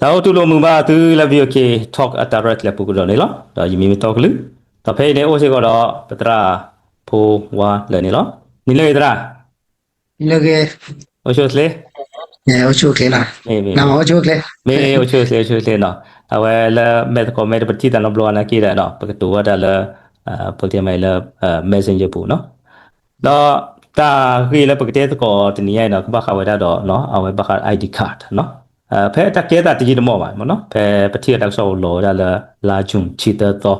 တၢ်အိၣ်တူၢ်လိာ်မုာ်ဘၣ်သုလၢ V O K Talk အတၢ်ရဲၣ်ကျဲၤပူၤကဒီးန့ၣ်လီၤ. ဒီးယမံၤမ့ၢ်တီကလုာ်, ဒီးဖဲအံၤန့ၣ်အိၣ်စ့ၢ်ကီးဒီး ပသရၣ်ဖိဝါလၢာ်န့ၣ်လီၤ. နံၤလၢအံၤသရၣ်, အိၣ်ဆူၣ်အိၣ်ချ့, မ့ၢ်အိၣ်ဆူၣ်အိၣ်ချ့, အိၣ်ဆူၣ်အိၣ်ချ့နီၤ. အဝဲလၢမဲာ်သကိးမဲာ်တပထံၣ်သးနီတဘျီနာ်က့ဒီးနီၤ ပကတိၤဝဲဒၣ်လၢ ပကတဲမ့ၢ်လၢ Messenger ပူၤနီၤ. ဒီးတၢ်ဂ့ၢ်လၢပကတဲသကိးတနံၤညါအံၤနီၤ ကဘၣ်ဃးဝဲဒၣ်ဒီး အဝဲဘၣ်ဃး I D card နီၤ. ဖဲတၢ်ကဲသးတယံာ်တမီၢ်ဘၣ်မ့ၢ်နီၤ ဖဲပထံၣ်အတၢ်ကစီၣ်လီၤဝဲဒၣ်လၢ လါ June ဆံသၢသီ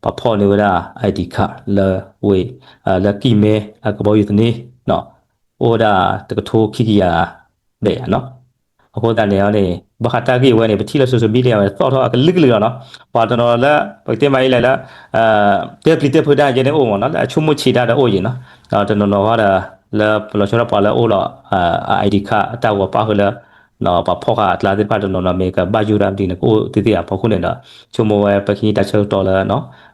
ပှၤဖီၣ်န့ၢ်ဝဲဒၣ် I D card လၢဝ့ၢ် လၢကံၢ်မဲအကဘီယူၤသန့ အိၣ်ဝဲဒၣ်တကထိခံကယၤဘျဲၣ်နီၤ. အဃိသတးန့ၣ်န့ၣ် ဘၣ်ဃးတၢ်ဂ့ၢ်ဝဲန့ၣ် ပထံၣ်လၢ social media ဝဲသီၣ်ထီၣ်အကလုာ်ကလုာ်လီၤနီၤ. ပှၤတနီၤလၢ ပကတဲမ့ၢ်အံၤလဲၣ်လၢ တဲပျံၤတဲဖုးတၢ်ယဲန့ၣ်အိၣ်မ့ၢ်နီၤ လၢအဆိကမိၣ်ဆံးတၢ်ဒီးအိၣ်ယံၤနီၤ. ဒီးတနီၤနီၤဃီဒီး လၢပလီၤဆီဒၣ်ပှၤလၢအိၣ်ဒီး I D card အတၢ်ဂီၤပၣ်ဃုာ်လၢ ပှၤဖီၣ်ဃာ်အကျါသ့ၣ်တဖၣ်တနီၤနီၤမ့ၢ်ကဘၣ်ယိၣ်တၢ်မနုၤန့ၣ် ကအိၣ်သ့သ့ဧါ အဖီခိၣ်န့ၣ်ဒီး ဆိကမိၣ်ဝဲပကဟံးတၢ်ဆၢကတီၢ်လၢ ဒ်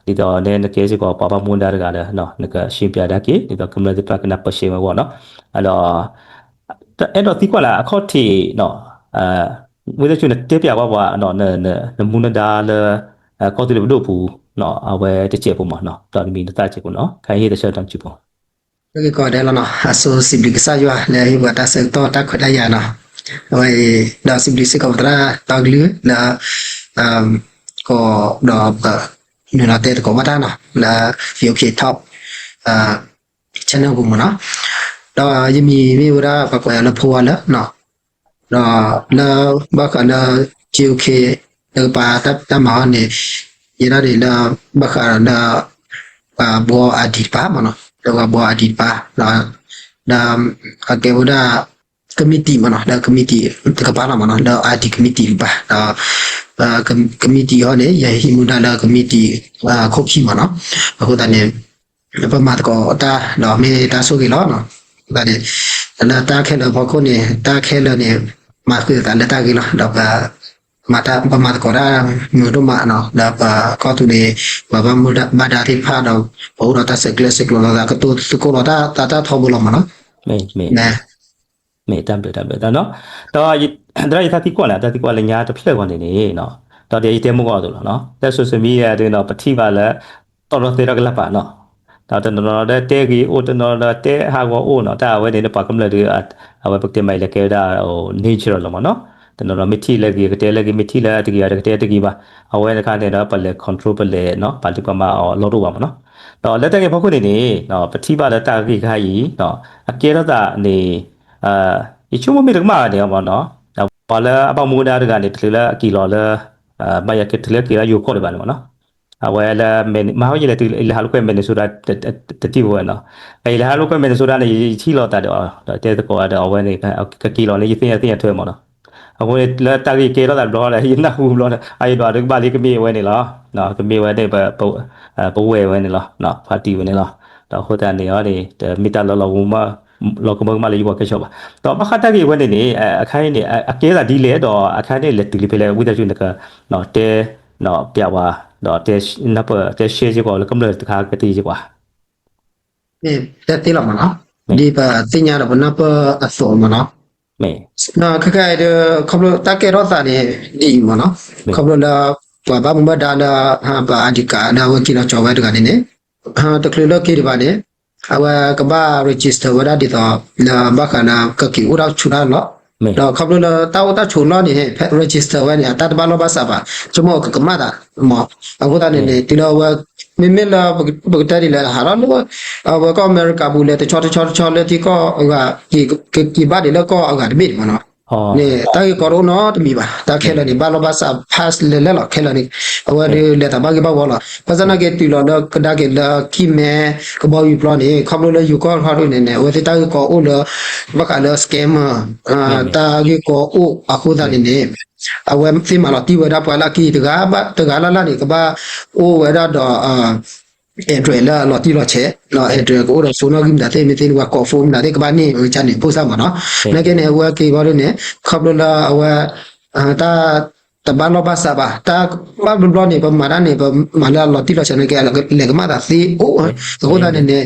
သိးန့ၣ်နကဲစ့ၢ်ကီးပှၤဘၣ်မူဒါတဂၤဒီး နကရှင်းပြတၢ်က့ၤ ဒ်သိးကမျၢၢ်သ့ၣ်တဖၣ်ကနၢ်ပၢၢ်ဆှဲဝဲအဂီၢ်နီၤ. ဒီး အဲၣ်ဒိးသံကွၢ်လၢအခီၣ်ထံး ဝံသးစူၤနတဲပျးကွၢ်ပှၤ နမူနဒါလၢ ကီၢ်သူလ့ၤပဒိၣ်ပူၤ အဝဲတစဲးဖိမ့ၢ်နီၤ ဒီးနမံၤနသၣ်စဲးဖိနီၤ ခဲအံၤဟ့ၣ်တၢ်ဆၢကတီၢ်နစုပူၤ ကီးဒဲးလီၤနီၤ အဆိစံးဘျုးကစၢ်ယွၤလၢဟ့ၣ်ပှၤတၢ်ဆၢကတီၢ်တၢ်ခွဲးတၢ်ယာ်နီၤ. အဝဲအံၤ ဒီးစံးဘျုးစ့ၢ်ကီးပသရၣ်တီကလုာ်လၢ ကီးဒီးပ နုာ်လီၤတဲသကိးဘၣ်တၢ်နီၤ လၢ V O K Talk channel ပူၤမ့ၢ်နီၤ. ဒီးယမံၤမ့ၢ်ဝဲဒၣ်ပှၤကိးယၤလၢဖိဝါလၢာ်နီၤ. ဒီးလၢဘၣ်ဃးလၢ G O K လၢကပာ်တၢ်မၤအီၤန့ၣ် ယဲဒၣ်န့ၣ်လၢ ဘၣ်ဃးလၢ ပှၤဘှီအဒံးတပၤမ့ၢ်နီၤ လၢပှၤဘှီအဒံးတပၤ ဒီး လၢ အကဲဝဲဒၣ် ကမံးတံာ်မ့ၢ်နီၤ လၢကမံးတံာ်တကပၤလီၤမ့ၢ်နီၤ လၢ I D ကမံးတံာ်တကပၤ ဒီး ကမံးတံာ်ဟီန့ၣ် ယဟံးမူဒါလၢကမံးတံာ် ခိၣ်ခံမ့ၢ်နီၤ. အဃိသတးန့ၣ် ပမၤသကိးတၢ်ဒီးမ့ၢ်တၢ်ဆိၣ်ဂ့ၤလီၤ. အဃိသတးန့ၣ် လၢတၢ်ခဲလၢာ်အဖီခိၣ်န့ၣ် တၢ်ခဲလၢာ်န့ၣ် မၤဃုာ်သးလၢတၢ်ဂ့ၤလီၤ. ဒီး ပမၤသကိးတၢ်မုာ်ဒိၣ်မးနီၤ လၢပကီၢ်သူလ့ၤ ပှၤဘၣ်မူဘၣ်ဒါသ့ၣ်တဖၣ်ဒီး ပအိၣ်ဒီးတၢ်ဆဲးကျိးဆဲးကျိးလိာ်သး ကတိၤသကိးလိာ်သး တၢ်ထီဘိလီၤမ့ၢ်နီၤ. မ့ၢ် မ့ၢ် တၢ်ဘျုး တၢ်ဘျုးနီၤ. ဒီး သရၣ်ယသးသံကွၢ်န့ၣ် တၢ်သံကွၢ်လၢညါတဖျၢၣ်ဂီၢ်န့ၣ်န့ၣ် ဒီးဒ်ယတဲမုၢ်ဂီၢ်အသိးလီၤနီၤ လၢ social media ဒ်နီၤ ပထံၣ်ဘၣ်လၢ သီၣ်ထီၣ်သဲထီၣ်ကလၢ်ပာ်နီၤ ဒီးတနီၤနီၤဒီးတဲဂ့ၤအိၣ် တနီၤနီၤဒီးတဲဟးဂီၤအိၣ်နီၤ တၢ်အဝဲန့ၣ်ဒီးပှၤကမျၢၢ်ဒီး အဝဲပကတဲမ့ၢ်အံၤလဲၣ်ကဲဝဲဒၣ် natural လီၤမ့ၢ်နီၤ. တနီၤနီၤမ့ၢ်ထံၣ်လၢဂ့ၤကတဲလၢဂ့ၤ မ့ၢ်ထံၣ်လၢတဂ့ၤဒီးကတဲတဂ့ၤဘၣ်. အဝဲတခါန့ၣ်ဒီးပလဲၤ control ပလဲၤနီၤ ပာ်လုၢ်ပာ်မၤအီၤလီၢ်တအိၣ်ဘၣ်မ့ၢ်နီၤ. ဒီးလၢတၢ်ဂ့ၢ်ဖီခိၣ်န့ၣ်န့ၣ် ပထံၣ်ဘၣ်လၢတၢ်ဂ့ၢ်ခါအံၤ အကဲထီၣ်သးန့ၣ် ယဆိကမိၣ်မ့ၢ်တကမၣ်ဂၤန့ၣ်မ့ၢ်နီၤ ပှၤလၢအဘၣ်မူဒါတဂၤန့ၣ် တချုးလၢအက့ၤလီၤလၢ ဘၣ်ယၤက့ၤတချုးလၢက့ၤလၢယိၤကီၢ်ဒံးဘၣ်န့ၣ်မ့ၢ်နီၤ. အဝဲလၢ မ့ၢ်ဟးလီၤယလဲၤတုၤ ယလဲၤဟးလိာ်ကွဲ Minnesota တထံၣ်ဖိဝဲနီၤ. ယလဲၤဟးလိာ်ကွဲ Minnesota န့ၣ် ယထံၣ်လိာ်သးဒီး ဒီးတဲသကိးဒီးအဝဲန့ၣ် ကက့ၤလီၤန့ၣ် ယသ့ၣ်ညါသ့ၣ်ညါထွဲမ့ၢ်နီၤ. အဃိန့ၣ် လၢတၢ်ဂ့ၢ်ကဲထီၣ်သးတဘျီဒီး ယနၢ်ဟူတဘျီဒီး အယဒွးဒုကဘၣ်လံကမ့ၢ်ဝဲန့ၣ်လီၤ. ကမ့ၢ်ဝဲန့ၣ် ပဝဲဝဲန့ၣ်လီၤ ဖါတံၢ်ဝဲန့ၣ်လီၤ. ဒီးအဃိသတးန့ၣ်အီၤန့ၣ် တမ့ၢ်တၢ်လၢ လီၤကမၢကမၣ်လၢယဂီၢ်ကဲဆိးဘၣ်. ဒီးဘၣ်ဃးတၢ်ဂ့ၢ်ဝဲန့ၣ်န့ၣ် အခါအံၤန့ၣ် အကဲသးဒ်လဲၣ်ဒီး အခါန့ၣ်လဲၤတုၤလံဖဲလဲၣ် ဝံသးစူၤနက တဲ ပျးဝဲ ဒီး တဲ share စ့ၢ်ကီးလၢကမျၢၢ်တခါကသ့စ့ၢ်ကီး မ့ၢ်တဲသ့လီၤမ့ၢ်နီၤ, ဒ်ပသ့ၣ်ညါဒီးပနၢ်ပၢၢ်အသိးမ့ၢ်နီၤ, ခဲခါအံၤဒီး ခီဖျိတၢ်ကဲထီၣ်သးန့ၣ် ဒ်အံၤမ့ၢ်နီၤ, ခီဖျိလၢ ပှၤဘၣ်မူဘၣ်ဒါလၢ ပ ID card လၢအဝဲက့ၤလီၤကၠီၤဝဲတဂၤန့ၣ်န့ၣ် တချုးလၢက့ၤဒံးဘၣ်န့ၣ် အဝဲကဘၣ် register ဝဲဒၣ်ဒ်သိး လၢဘၣ်ဃးလၢကက့ၤအိၣ်တၢ်ဆိးတၢ်လီၢ်, ဒီးခီဖျိလၢတၢ်အိၣ်တၢ်ဆိးလီၢ်န့ၣ် register ဝဲန့ၣ် အတၢ်တဘၣ်လိာ်ဘၣ်စးဘၣ်, ဆိကမိၣ်ကကမၣ်သးမ့ၢ်, အဃိသတးန့ၣ်န့ၣ် တုၤလၢအဝဲ မ့မ့ၢ်လၢ ပကတဲဒ်လဲၣ် ဟးထီၣ်လၢ အဝဲကီၢ်အမဲရကၤပူၤ လဲၤတဆီတဆီတဆီလၢထံကီၢ်အဂၤ ကက့ၤဘၣ်ဒံးလၢကီၢ်အဂၤတဘ့ၣ်န့ၣ်မ့ၢ်နီၤ, န့ၣ် တၢ်ဂ့ၢ်ကီတအိၣ်နီတမံၤဘၣ်, တၢ်ခဲလၢာ်န့ၣ် ဘၣ်လိာ်ဘၣ်စး pass လဲၤလဲၤလီၤ ခဲလၢာ်န့ၣ်, အဝဲဒုးလဲၤသးဘၣ်ဂ့ၢ်ဘၣ်ဝီလီၤ, ဘၣ်ဆၣ်သနာ်က့တုၤလီၤလၢကဒါက့ၤလၢကံၢ်မဲ ကဘီယူၤပျီန့ၣ် ခီဖျိလၢယိၤကီၢ်ခီဒ်န့ၣ်န့ၣ် အဝဲသ့ၣ်တၢ်ဂ့ၢ်ကီအိၣ်လၢ ဘၣ်ဃးလၢ scammer တၢ်ဂ့ၢ်ကီအိၣ်အဃိသတးန့ၣ်န့ၣ် အဝဲသ့ၣ်မၤလီၤတံၢ်ဝဲဒၣ်ပှၤလၢအကံၢ်တဂၤ တဂၤလၢ်လၢ်န့ၣ် ကဘၣ်အိၣ်ဝဲဒၣ်ဒီး address လၢအလီၤတံၢ်လီၤဆဲး, address ကအိၣ်ဒီး social ဂံၢ်မတၤသ့ၣ် မ့ၢ်သ့ၣ်န့ၣ် ပှၤကိး phone မတၤသ့ၣ် ကဘၣ်န့ၢ်ဝဲကန့ၣ် ဖိသၣ်မ့ၢ်နီၤ, နာ်က့န့ၣ် အဝဲက့ၤဘီဒ်န့ၣ် ခီဖျိလၢအဝဲ တၢ်တဘၣ်လိာ်ဘၣ်စးဘၣ်, တၢ်ဘၣ်ဘျီဘျီန့ၣ် ပမၤတၢ်န့ၣ် ပမၤလၢအလီၤတံၢ်လီၤဆဲးနာ်က့ လဲၤကမၣ်သးသ့အိၣ်, အဃိသတးန့ၣ်န့ၣ်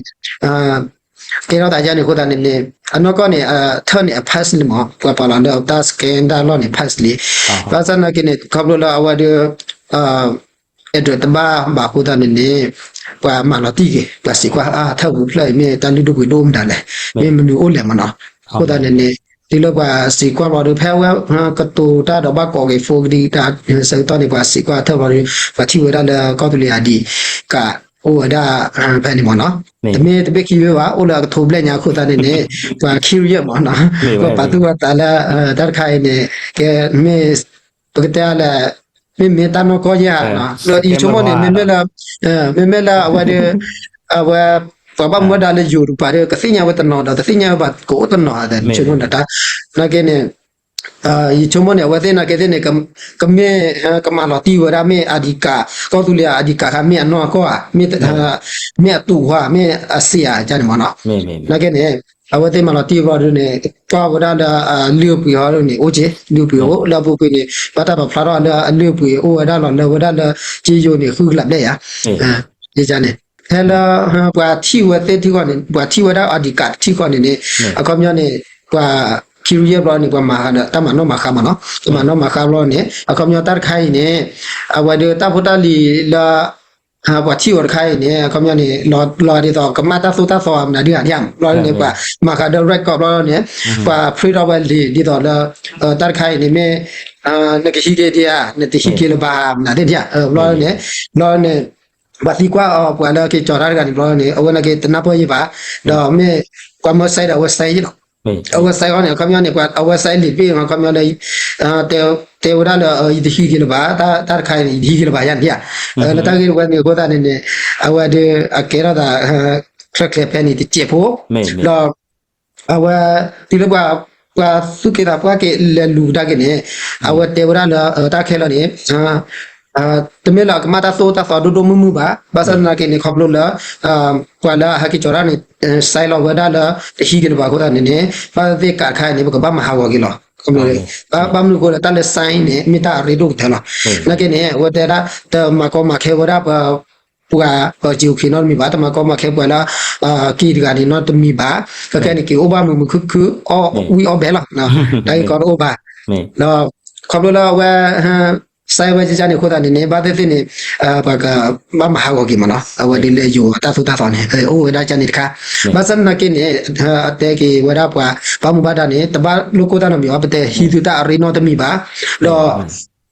ကဲထီၣ်သးယါန့ၣ်အဃိသတးန့ၣ်န့ၣ် အနီၢ်ကီၢ်န့ၣ် အထၢၣ်န့ၣ် အ pass လံမး ပှၤပာ်လီၤလၢတၢ် scan တၢ်လီၢ်န့ၣ် pass လံ. ဘၣ်ဆၣ်သနာ်က့န့ၣ် ခီဖျိလၢအဝဲဒၣ် address တဘၣ်ဘၣ်အဃိသတးန့ၣ်န့ၣ် ပှၤမၤလီၤတံၢ်က့ၤ ပှၤစံးကွၢ်အါထၢၣ်ပူၤဖျၢၣ်အံၤမ့ၢ်တၢ်လုၢ်ဒိၣ်ပှ့ၤဒိၣ်မတၤလဲၣ်, မ့ၢ်မနုၤအိၣ်လဲၣ်မးနီၤ. အဃိသတးန့ၣ်န့ၣ် တုၤလၢပှၤစံးကွၢ်ဘျီဒီး ဖဲအဝဲကတိၤတၢ်ဒီးဘၣ်ကိးက့ၤ phone ကဒံတၢ်ဆၢကတီၢ်န့ၣ် ပှၤစံးကွၢ်ထၢၣ်ဘျီဒီး ပှၤထံၣ်ဝဲဒၣ်လၢကီၢ်သူလ့ၤ ID card အိၣ်ဝဲဒၣ်ဖဲန့ၣ်မးနီၤ. တမ့ၢ်တဘ့ၣ်ခံဘ့ၣ်ဘၣ် အိၣ်လၢအကထိဘျဲၣ်ညါအဃိသတးန့ၣ်န့ၣ် ပှၤ curious မးနီၤ, ပှၤပာ်သူၣ်ပာ်သးလၢ တၢ်တခါအံၤန့ၣ် ကဲမ့ၢ် ပကတဲလၢ မ့မ့ၢ်တၢ်နီၢ်ကီၢ်ယဲၢ်ဧါနီၤ, ဒီးယဆိကမိၣ်န့ၣ် မ့မ့ၢ်လၢ မ့မ့ၢ်လၢအဝဲဒီး အဝဲ ပှၤဘၣ်မူဘၣ်ဒါလၢယိၤတကပၤဒီး ကသ့ၣ်ညါဝဲတနီၤဒီး တသ့ၣ်ညါဝဲဘၣ်ကအိၣ်တနီၤ ယဆိကမိၣ်န့ၣ် နာ်က့န့ၣ် ယဆိကမိၣ်န့ၣ် အဝဲသ့ၣ်နာ်က့သ့ၣ်န့ၣ် ကမ့ၢ် ကမၤလီၤတံၢ်ဝဲဒၣ်မ့ၢ် ID card ကီၢ်သူလ့ၤ ID card ခါ မ့ၢ်အနီၢ်ကီၢ်ဧါ, မ့ၢ် မ့ၢ်အတူးဧါ, မ့ၢ်အစံးဧါ ကန့ၣ်မးနီၤ. နာ်က့န့ၣ် အဝဲသ့ၣ်မၤလီၤတံၢ်ဘျီဒုန့ၣ် ကွၢ်ဝဲဒၣ်လၢအလုၢ်အပှ့ၤဟီဒုန့ၣ် အိၣ်က့ လုၢ်အပှ့ၤအိၣ် လၢအပူၤကွံာ်န့ၣ် ဘၣ်တၢ်ပာ်ဖျါထီၣ်လၢအလုၢ်အပှ့ၤအိၣ်ဝဲဒၣ်လီၤ လၢဝဲဒၣ်လၢ က့ယိၤန့ၣ် ဃုကလးဘျဲၣ်ယါ န့ၣ် ဖဲလၢ ပှၤထံၣ်ဝဲသ့ၣ်ထံဃီန့ၣ် ပှၤထံၣ်ဝဲဒၣ် ID card ထံဃီန့ၣ်န့ၣ် အခီပညီန့ၣ် ပှၤ curious ဘျီန့ၣ် ပှၤမၤဃးဒီးတၢ်မၤနီၣ်မၤဃါမးနီၤ, ပမၤနီၣ်မၤဃါဘျီန့ၣ် အခီပညီတၢ်တခါအံၤန့ၣ် အဝဲဒၣ်တၢ်ဖိတၢ်လံၤလၢ ပှၤထံၣ်အီၤတခါအံၤန့ၣ် အခီပညီန့ၣ် လီၤဒ်သိး ကမၣ်တၢ်သိၣ်တၢ်သီမနုၤဒ်န့ၣ် ဘျီန့ၣ် ပှၤမၤဃးဒီး record ဘျီန့ၣ် ပှၤ print ထီၣ်ဝဲလံာ်ဒ်သိးလၢ တၢ်တခါအံၤန့ၣ်မ့ၢ် နကဟံးက့ၤဒံးဧါ နတဟံးက့ၤလၢၤဘၣ် မနုၤသ့ၣ်န့ၣ် ဘျီန့ၣ် ဘျီန့ၣ် ပှၤသံကွၢ်အီၤ ပှၤလၢက့ၤကၠီၤတၢ်တဂၤန့ၣ် ဘျီန့ၣ် အဝဲနာ်က့တနၢ်ပၢၢ်ယံၤဘၣ်, ဒီးမ့ၢ် ပှၤမၢ sign ဒီးအဝဲ sign ယံၤလီၤ. အဝဲ sign ဃီန့ၣ် အခီပညီန့ၣ် ပှၤအဝဲ sign လံာ်တဘ့ၣ် အခီပညီလၢ တဲဝဲဒၣ်လၢ ယတဟံးက့ၤလၢၤဘၣ် တၢ်တခါအံၤန့ၣ် ယတဟံးက့ၤလၢၤဘၣ်ယါန့ၣ်ဧါ, လၢတၢ်ဂ့ၢ်တဝဲန့ၣ်အဃိသတးန့ၣ်န့ၣ် အဝဲဒီးအကဲထီၣ်သး ချၢၣ်ချၢၣ်ဖဲန့ၣ်တစဲးဖိ, ဒီး အဝဲ တုၤလၢပှၤ ပှၤသူၣ်က့သးပှၢ်က့ၤလဲၤလူၤကဒါက့ၤန့ၣ် အဝဲတဲဝဲဒၣ်လၢ တၢ်ခဲလၢာ်န့ၣ် တမ့ၢ်လၢအကမၣ်တၢ်သိၣ်တၢ်သီဒိၣ်ဒိၣ်မုၢ်မုၢ်ဘၣ်, ဘၣ်ဆၣ်သနာ်က့န့ၣ် ခီဖျိလၢ ပှၤလၢအဟဲက့ၤကၠီၤတၢ်န့ၣ် sign လီၤဝဲဒၣ်လၢ တဟံးက့ၤလၢၤဘၣ်အဃိသတးန့ၣ်န့ၣ် ဘၣ်သ့ၣ်သ့ၣ်ကးတခါအံၤန့ၣ် ပကဘၣ်မၤဟးဂီၤက့ၤလီၤ. ဘၣ်မနုၤအဃိလၢတၢ်လၢ sign န့ၣ် မ့ၢ်တၢ်အရ့ဒိၣ်ကတၢၢ်လီၤ. နာ်က့န့ၣ် အဝဲတဲဒၣ် တမၤကီမၤခဲဝဲဒၣ်ပ ပှၤ ပှၤ GOK နီတမံၤဘၣ်, တမၤကီမၤခဲပှၤလၢ က့ၤတဂၤန့ၣ်နီတမံၤဘၣ်, ခဲကဲန့ၣ် က့ၤအိၣ်ဘၣ်မုာ်မုာ်ခုၣ်ခုၣ် အီၣ်ဝံၣ်အီၣ်ဘဲလီၤ. တၢ်ဂ့ၢ်ကီတအိၣ်ဘၣ်. ဒီး ခီဖျိလၢအဝဲ sign ဝဲကကန့ၣ်အဃိသတးန့ၣ်န့ၣ် ဘၣ်သ့ၣ်သ့ၣ်န့ၣ် ပှၤကဘၣ်မၤဟးဂီၤက့ၤမးနီၤ, အဝဲဒ်လၢယိၤအတၢ်သိၣ်တၢ်သီန့ၣ် အိၣ်ဝဲဒၣ်ကန့ၣ်တခါ, ဘၣ်ဆၣ်သနာ်က့န့ၣ် အတဲက့ၤဝဲဒၣ်ပှၤ ဘၣ်မူဘၣ်ဒါန့ၣ် တဘၣ်လိာ်ကိၢ်တၢ်နီတမံၤအီၤ, ပတဟံးသုတၢ်အရ့နီတမံၤဘၣ်, ဒီး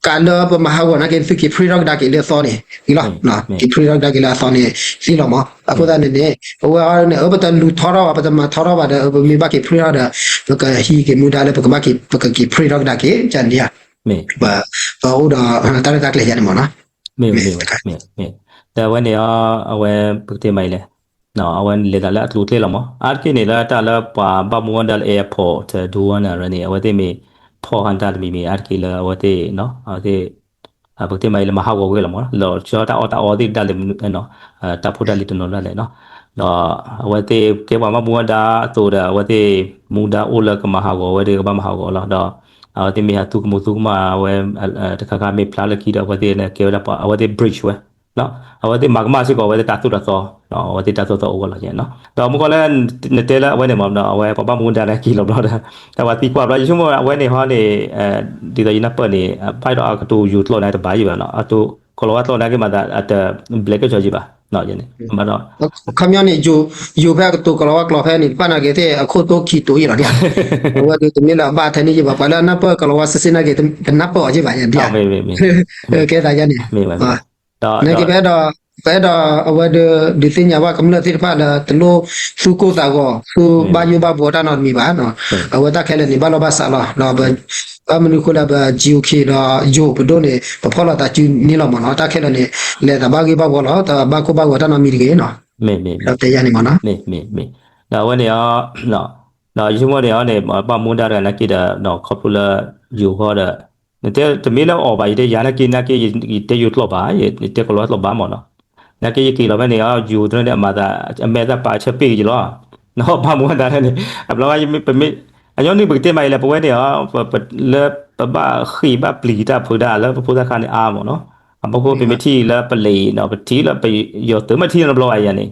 ကးလၢပမၤဟးဂီၤနာ်က့ သုက့ၤ print ထီၣ်ကဒါက့ၤလၢအသီန့ၣ် သံလီၤ, က့ၤ print ထီၣ်ကဒါက့ၤလၢအသီန့ၣ် သံလီၤမး, အဃိသတးန့ၣ်န့ၣ် အဝဲန့ၣ် ပတလူၤထီထီၣ်ဘၣ် ပတမၤထီထီၣ်ဘၣ်ဒီး ပမ့ၢ်ဘၣ်က့ၤ print ထီၣ်ဒီး ပကဟံးက့ၤမူဒါလၢပကဘၣ်က့ၤ ပကက့ၤ print ထီၣ်ကဒါက့ၤ ကန့ၣ်ဧါ, ပအိၣ်ဒီးတၢ်ရဲၣ်တၢ်ကျဲၤယါန့ၣ်မးနီၤ, မ့ၢ်တခါ, ဒီးအဝဲန့ၣ် အဝဲပကတဲမးအံၤလဲၣ် အဝဲလဲၤသးလၢအကျိၤအကျဲလီၤမး, အါတက့ၢ်န့ၣ်လၢတၢ်လၢပှၤဘၣ်မူဘၣ်ဒါလၢ airport ဒိဝဲန့ၣ်န့ၣ် အဝဲသ့ၣ်မ့ၢ် ဖီၣ်ဟးတၢ်တမံၤမံၤ အါတက့ၢ်လၢအဝဲသ့ၣ် အဝဲသ့ၣ် ပကတဲမးအံၤလၢမၤဟးဂီၤဝဲလီၤမး, လီၤဆီတၢ်အီၣ်တၢ်အီသ့ၣ်တဖၣ်လၢ တၢ်ဖိတၢ်လံၤတနီၤဒၣ်လဲာ်နီၤ, ဒီးအဝဲသ့ၣ်ကဲပှၤဘၣ်မူဘၣ်ဒါအသိးဒီး အဝဲသ့ၣ်မူဒါအိၣ်လၢကမၤဟးဂီၤဝဲဒီးကဘၣ်မၤဟးဂီၤလီၤ, ဒီးအဝဲသ့ၣ်မ့ၢ်ဟးသူကမူၤသူကမၤဝဲ တခါခါမ့ၢ်ဖျါလၢခံဒီး အဝဲသ့ၣ်န့ၣ်ကဲဝဲဒၣ်ပှၤ အဝဲသ့ၣ် bridge ဝဲ အဝဲသ့ၣ်မၤကမၣ်စ့ၢ်ကီး အဝဲသ့ၣ်တၢ်သိၣ်တၢ်သီ, အဝဲသ့ၣ်တၢ်သိၣ်တၢ်သီအိၣ်ဝဲလီၤ, ဒီးမုၢ်ကီၢ်လၢ နတဲလၢအဝဲန့ၣ်မး အဝဲပှၤဘၣ်မူဒါန့ၣ်က့ၤလီၤဘျီဒီး တၢ်ပှၤသံကွၢ်ဘျီ ယဆိကမိၣ်အဝဲန့ၣ်ဟီန့ၣ် ဒ်သိးယနၢ်ပၢၢ်န့ၣ် ဘၣ်ဒီးအကတိၤယိၤကျိာ်န့ၣ်တဘၣ်ယံၤဘၣ်နီၤ, အကတိၤကီၤလၤဝါကျိာ်န့ၣ်က့ၤမးသး အတဘျဲးကဲၢ်ကၠီယံၤဘၣ်, ဘၣ်ဒီး ခီပညီန့ၣ် ယိၤဖဲအကတိၤကီၤလၤဝါကျိာ်ဖဲန့ၣ် တဖၣ်နာ်က့ၤသ့ၣ် အခိၣ်တိခံတိၤယံၤလီၤ, အဝဲဒၣ်တမ့ၢ်လၢအဘၣ်ထဲန့ၣ်ယံၤဘၣ်, ပှၤလၢအနၢ်ပၢၢ်ကီၤလၤဝါစ့စ့နာ်က့ၤ ပနၢ်ပၢၢ်အီၤယံၤဘၣ်ယၤဒ်, ကဲသးယါန့ၣ် နာ်က့ၤပအဲၣ်ဒိး ပအဲၣ်ဒိးအဝဲဒၣ် ဒုးသ့ၣ်ညါဘၣ်ကမျၢၢ်သ့ၣ်တဖၣ်လၢတလိၣ်သူၣ်ကိၢ်သးဂီၤ သူဘၣ်ယိၣ်ဘၣ်ဘှီတၢ်နီတမံၤဘၣ်, အဝဲတၢ်ခဲလၢာ်န့ၣ် ဘၣ်လီၢ်ဘၣ်စးလီၤ, ဒီး ဘၣ်မနုၤအဃိလၢပ GOK ဒီးယိၤပဒိၣ်န့ၣ် ပဖီၣ်လိာ်သးစုန့ၣ်လီၤမးနီၤ, တၢ်ခဲလၢာ်န့ၣ် လဲၤသးဘၣ်ဂ့ၢ်ဘၣ်ဘှီလီၤ, တဘၣ်ကိၢ်ဘၣ်ဂီၤတၢ်နီတမံၤတဂ့ၤနီၤ, ဒီးတဲယါန့ၣ်မးနီၤ, ဒီးအဝဲန့ၣ် ဒီးယဆိကမိၣ်န့ၣ်အီၤန့ၣ် ဘၣ်မူဒါတဂၤနာ်က့ၤဒီး ခီဖျိလၢယိၤဃီဒီး နတဲတမ့ၢ်လၢအီၤဘၣ်, ယတဲယၤနာ်က့ၤ နာ်က့ၤ ယတဲယိၤကျိာ်ဘၣ်, ယတဲကီၤလၤဝါကျိာ်ဘၣ်မးနီၤ, နာ်က့ၤယက့ၤလီၤဖဲန့ၣ်အီၤ ယိၤတရၢန့ၣ် အမၤသး အမဲာ်သးပာ်ဆၢပ့ၢ်က့ၤလီၤ, နဘၣ်မူဒါန့ၣ် အဘျီဝဲ ပမ့ၢ် အညီနုၢ်ပကတဲမးအံၤလဲၣ် ပဝဲန့ၣ်အီၤ လၢပဘၣ်ဃ့ၢ်ဘၣ်ပျံၤတၢ်ဖုးဒၣ်လၢပဖိသၣ်ခါန့ၣ်အါမးနီၤ, အဘၣ်ဃိပမ့ၢ်ထံၣ်လၢပလဲၤအံၤနီၤ ပထံၣ်လၢပယီၤသုးမ့ၢ်ထံၣ်လၢဘျီဝဲယၤန့ၣ်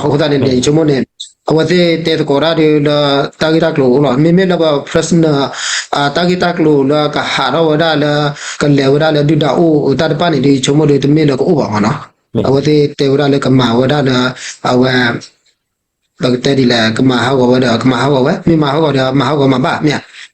အဃိသတးန့ၣ်န့ၣ် ယဆိကမိၣ်န့ၣ် အဝဲသ့ၣ်တဲသကိးတၢ်ဒီးလၢ တၢ်ဂ့ၢ်တၢ်ကျိၤအိၣ်လီၤ. မ့မ့ၢ်လၢပ personal တၢ်ဂ့ၢ်တၢ်ကျိၤလၢကဟးထီၣ်ဝဲဒၣ်လၢ ကလဲၤဝဲဒၣ်လၢဒုၣ်ဒါအိၣ်တၢ်တဖၣ်န့ၣ်ဒီး ယဆိကမိၣ်ဒီးတမ့ၢ်လၢကအိၣ်ဘၣ်မးနီၤ. အဝဲသ့ၣ်တဲဝဲဒၣ်လၢကမၤဝဲဒၣ်လၢ အဝဲ ပကတဲဒ်လဲၣ် ကမၤဟးဂီၤဝဲဒီး ကမၤဟးဂီၤဝဲ, မ့ၢ်မၤဟးဂီၤဒီးမၤဟးဂီၤမၤဘၣ်မ့ၢ်ဧါ.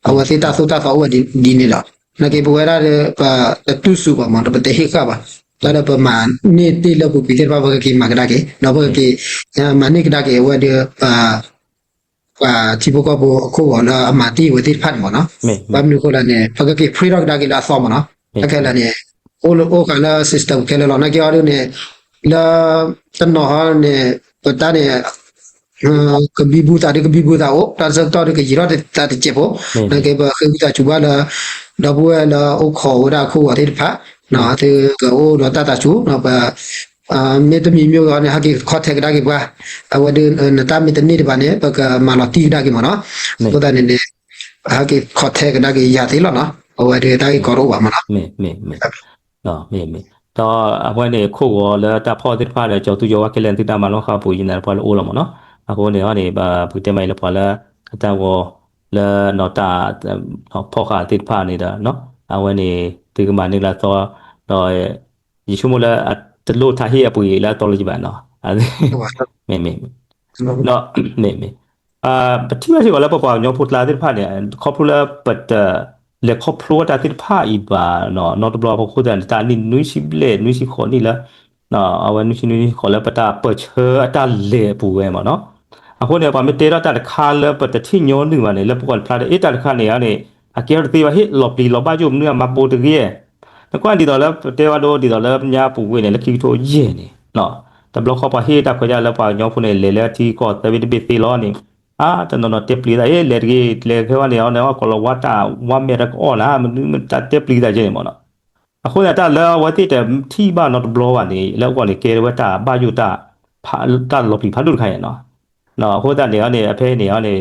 အဝဲသ့ၣ်တၢ်သိၣ်တၢ်သီအိၣ်ဝဲဒ်န့ၣ်ဒီး နာ်က့ပဝဲဒၣ်ဒီး ပတတူၢ်စူၤဘၣ်မး ဒီးပတဟ့ၣ်ဃာ်ဘၣ်. တၢ်ဒီးပမၤန့ၢ်တ့ၢ်လၢပူၤကွံာ်သ့ၣ်တဖၣ် ပကက့ၤမၤကဒါက့ၤ ဒီးပကက့ၤ မၤန့ၢ်ကဒါက့ၤအဝဲဒီး ပှၤထံဖိကီၢ်ဖိအခိၣ်ဂီၤလၢအမၤတ့ၢ်ဝဲသ့ၣ်တဖၣ်န့ၣ်မးနီၤ. ဘၣ်မနုၤအဃိလဲၣ်န့ၣ် ပကက့ၤ free ထီၣ်ကဒါက့ၤလၢအသီမးနီၤ. တၢ်ခဲလၢာ်န့ၣ် အိၣ်လၢအိၣ်ဃာ်လၢ system ခဲလၢာ်လီၤ. နာ်က့အီၤဒ်န့ၣ် လၢတနီၤဟီန့ၣ် ပတၢ်န့ၣ် ကဘံဘူသးဒီးကဘံဘူသးအိၣ်, တၢ်ဆၢကတီၢ်ဒီးကယံာ်ထီၣ်တသးတစဲးဖိ, နာ်က့ပဃ့ဝံသးစူၤဘၣ်လၢ ဒီပုၢ်ဝဲၢ်လၢအိၣ်ခိးဝဲဒၣ်အခိၣ်ဂီၤသ့ၣ်တဖၣ် သုကအိၣ်ဒီးတၢ်သးစူၤ ပ မ့တမံၤမ့ၢ်ဂ့ၤန့ၣ် ဟဲက့ၤခီထဲကဒါက့ၤပှၤ, အဝဲဒီး နတၢ်မ့ၢ်တန့ၢ်တဘၣ်န့ၣ် ပကမၤလီၤတံၢ်ကဒါက့ၤမးနီၤ. အဃိသတးန့ၣ်န့ၣ် ဟဲက့ၤခီထဲကဒါက့ၤယၤသ့လီၤနီၤ. အဝဲဒီးတၢ်ဂ့ၢ်ကီတအိၣ်ဘၣ်မးနီၤ. မ့ၢ်မ့ၢ်, ဒီးအဝဲန့ၣ်ခိၣ်ဂီၤလၢတၢ်ဖီၣ်သ့ၣ်တဖၣ်ဒီး ကၠီၤသူကၠီၤဝါခဲလၢာ် သုတၢ်မၤနီၣ်ဃာ်ပူၤယံၤနၤပှၤလၢအိၣ်လီၤမးနီၤ. အဃိန့ၣ်န့ၣ် ပကတဲမးအံၤလၢပှၤလၢ အတၢ်ဂီၤ လၢနီၢ်တၢ် ဖီၣ်ဃာ်သ့ၣ်တဖၣ်န့ၣ်ဒီး အဝဲန့ၣ် သုကမၤန့ၢ်လၢအသီ ဒီး ယဆိကမိၣ်လၢ တလိၣ်ထးဟ့ၣ်အပှ့ၤလၢအသီလၢၤဘၣ်နီၤ. မ့ၢ်မ့ၢ်, ဒီး မ့ၢ်မ့ၢ်, ပထံၣ်ဘၣ်စ့ၢ်ကီးလၢပပှၤကညီဖိကျါသ့ၣ်တဖၣ်န့ၣ် ခီဖျိလၢပတ လဲၤခီဖျိတၢ်သ့ၣ်တဖၣ်အံၤဘၣ်နီၤ နီတဘျီ အဃိသတးန့ၣ် တၢ်နံၣ်နွံဆံဘျဲၣ် နွံဆံဃိးနံၣ်လၢ အဝဲနွံဆံနွံဆံဃိးလၢပတၢ်ပၢၢ်ဆၢအတၢ်လဲၤအပူၤဝဲမးနီၤ. အဃိန့ၣ် ပှၤမ့ၢ်တဲထီၣ်တၢ်တခါလၢပတထံၣ်ညီနုၢ်ဘၣ်န့ၣ် လၢပကွၢ်တဖျါဒီး အ့ၣ်တၢ်တခါန့ၣ်န့ၣ် အကဲထီၣ်တသ့ဘၣ် ဟ့ၣ်လီၤပျံၤလီၤဘၣ်ယိၣ်မနုၤအမၤပိာ်တဂ့ၤ နကွၢ်ဒ်သိးလၢပတဲဝဲဒၣ်ဒ်သိးလၢညါပူၤကွံာ်န့ၣ် လၢခံကထိယဲၢ်န့ၣ် တဘျီဃီပှၤဟ့ၣ်တၢ်ခွဲးတၢ်ယာ်လၢပှၤကညီဖိန့ၣ် လဲၤလၢထံကီၢ်သၢဘ့ၣ်တဘ့ၣ်သ့လီၤန့ၣ် အါ တနီၤနီၤတဲပျံၤသး အ့ၣ် လဲၤတဂ့ၤ လဲၤခဲဝဲန့ၣ် အီၤန့ၣ် အီၣ်ကီးလီၤဝါတၢ် ဝါမဲာ်တၢ်ကအီၣ်နၤ မနုၤမတၢ်တဲပျံၤသးယဲန့ၣ်မးနီၤ. အဃိသတးတၢ်လၢအဝဲသ့ၣ်တထံၣ်ဘၣ်နီတဘျီဘၣ်န့ၣ် လၢအဂီၢ်န့ၣ် ကဲဝဲတၢ်ဘၣ်ယိၣ်တၢ် တၢ်လီၤပျံၤဖးဒိၣ်တခါန့ၣ်နီၤ. အဃိသတးန့ၣ်န့ၣ် အဖဲန့ၣ်န့ၣ်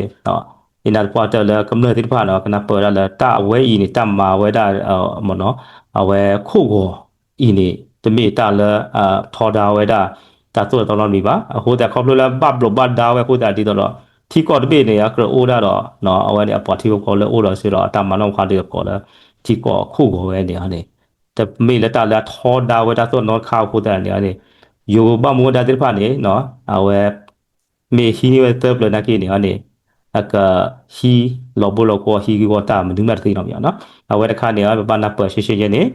ယနာ်သပှၢ်တၢၢ်လၢကမျၢၢ်သ့ၣ်တဖၣ်န့ၣ် ကနၢ်ပၢၢ်ဝဲဒၣ်လၢတၢ်အဝဲအံၤန့ၣ် တၢ်မၤဝဲဒၣ် မ့ၢ်နီၤ အဝဲခိၣ်ဂီၤအံၤန့ၣ် တမ့ၢ်တၢ်လၢ ထီဒါဝဲဒၣ် တၢ်သိၣ်တၢ်သီနီတမံၤဘၣ်. အဃိသတးခီဖျိလၢဘၣ်ဘျိးဘၣ်ဒါဝဲအဃိသတးဒ်သိးဒီး ထံကီၢ်တဘ့ၣ်န့ၣ် အကြၢးအိၣ်ဒၣ်ဒီး အဝဲန့ၣ် အပှၤထံဖိကီၢ်ဖိလၢအိၣ်ဒီးစ့ဒီး တၢ်မၤနီၣ်မၤဃါဒီးအကိးလၢ ထံကီၢ်ခိၣ်ဂီၤဝဲန့ၣ်န့ၣ် တမ့ၢ်လၢတၢ်လၢအထီဒါဝဲတၢ်သိၣ်နီတခါအဃိသတးန့ၣ်န့ၣ် ယိၤဘၣ်မူဝဲဒၣ်သ့ၣ်တဖၣ်န့ၣ် အဝဲ မ့ၢ်ဟံးန့ၢ်ဝဲသၢပျၢၤနာ်က့န့ၣ်န့ၣ် အကဟံးလီၤဘိလီၤကွီၢ်ဟံးဂ့ၢ်ဂီၢ်တၢ်မနုၤမးတသ့နီတမံၤနီၤ. အဝဲတခါန့ၣ် ပဘၣ်နၢ်ပၢၢ်ရှဲရှဲယဲန့ၣ်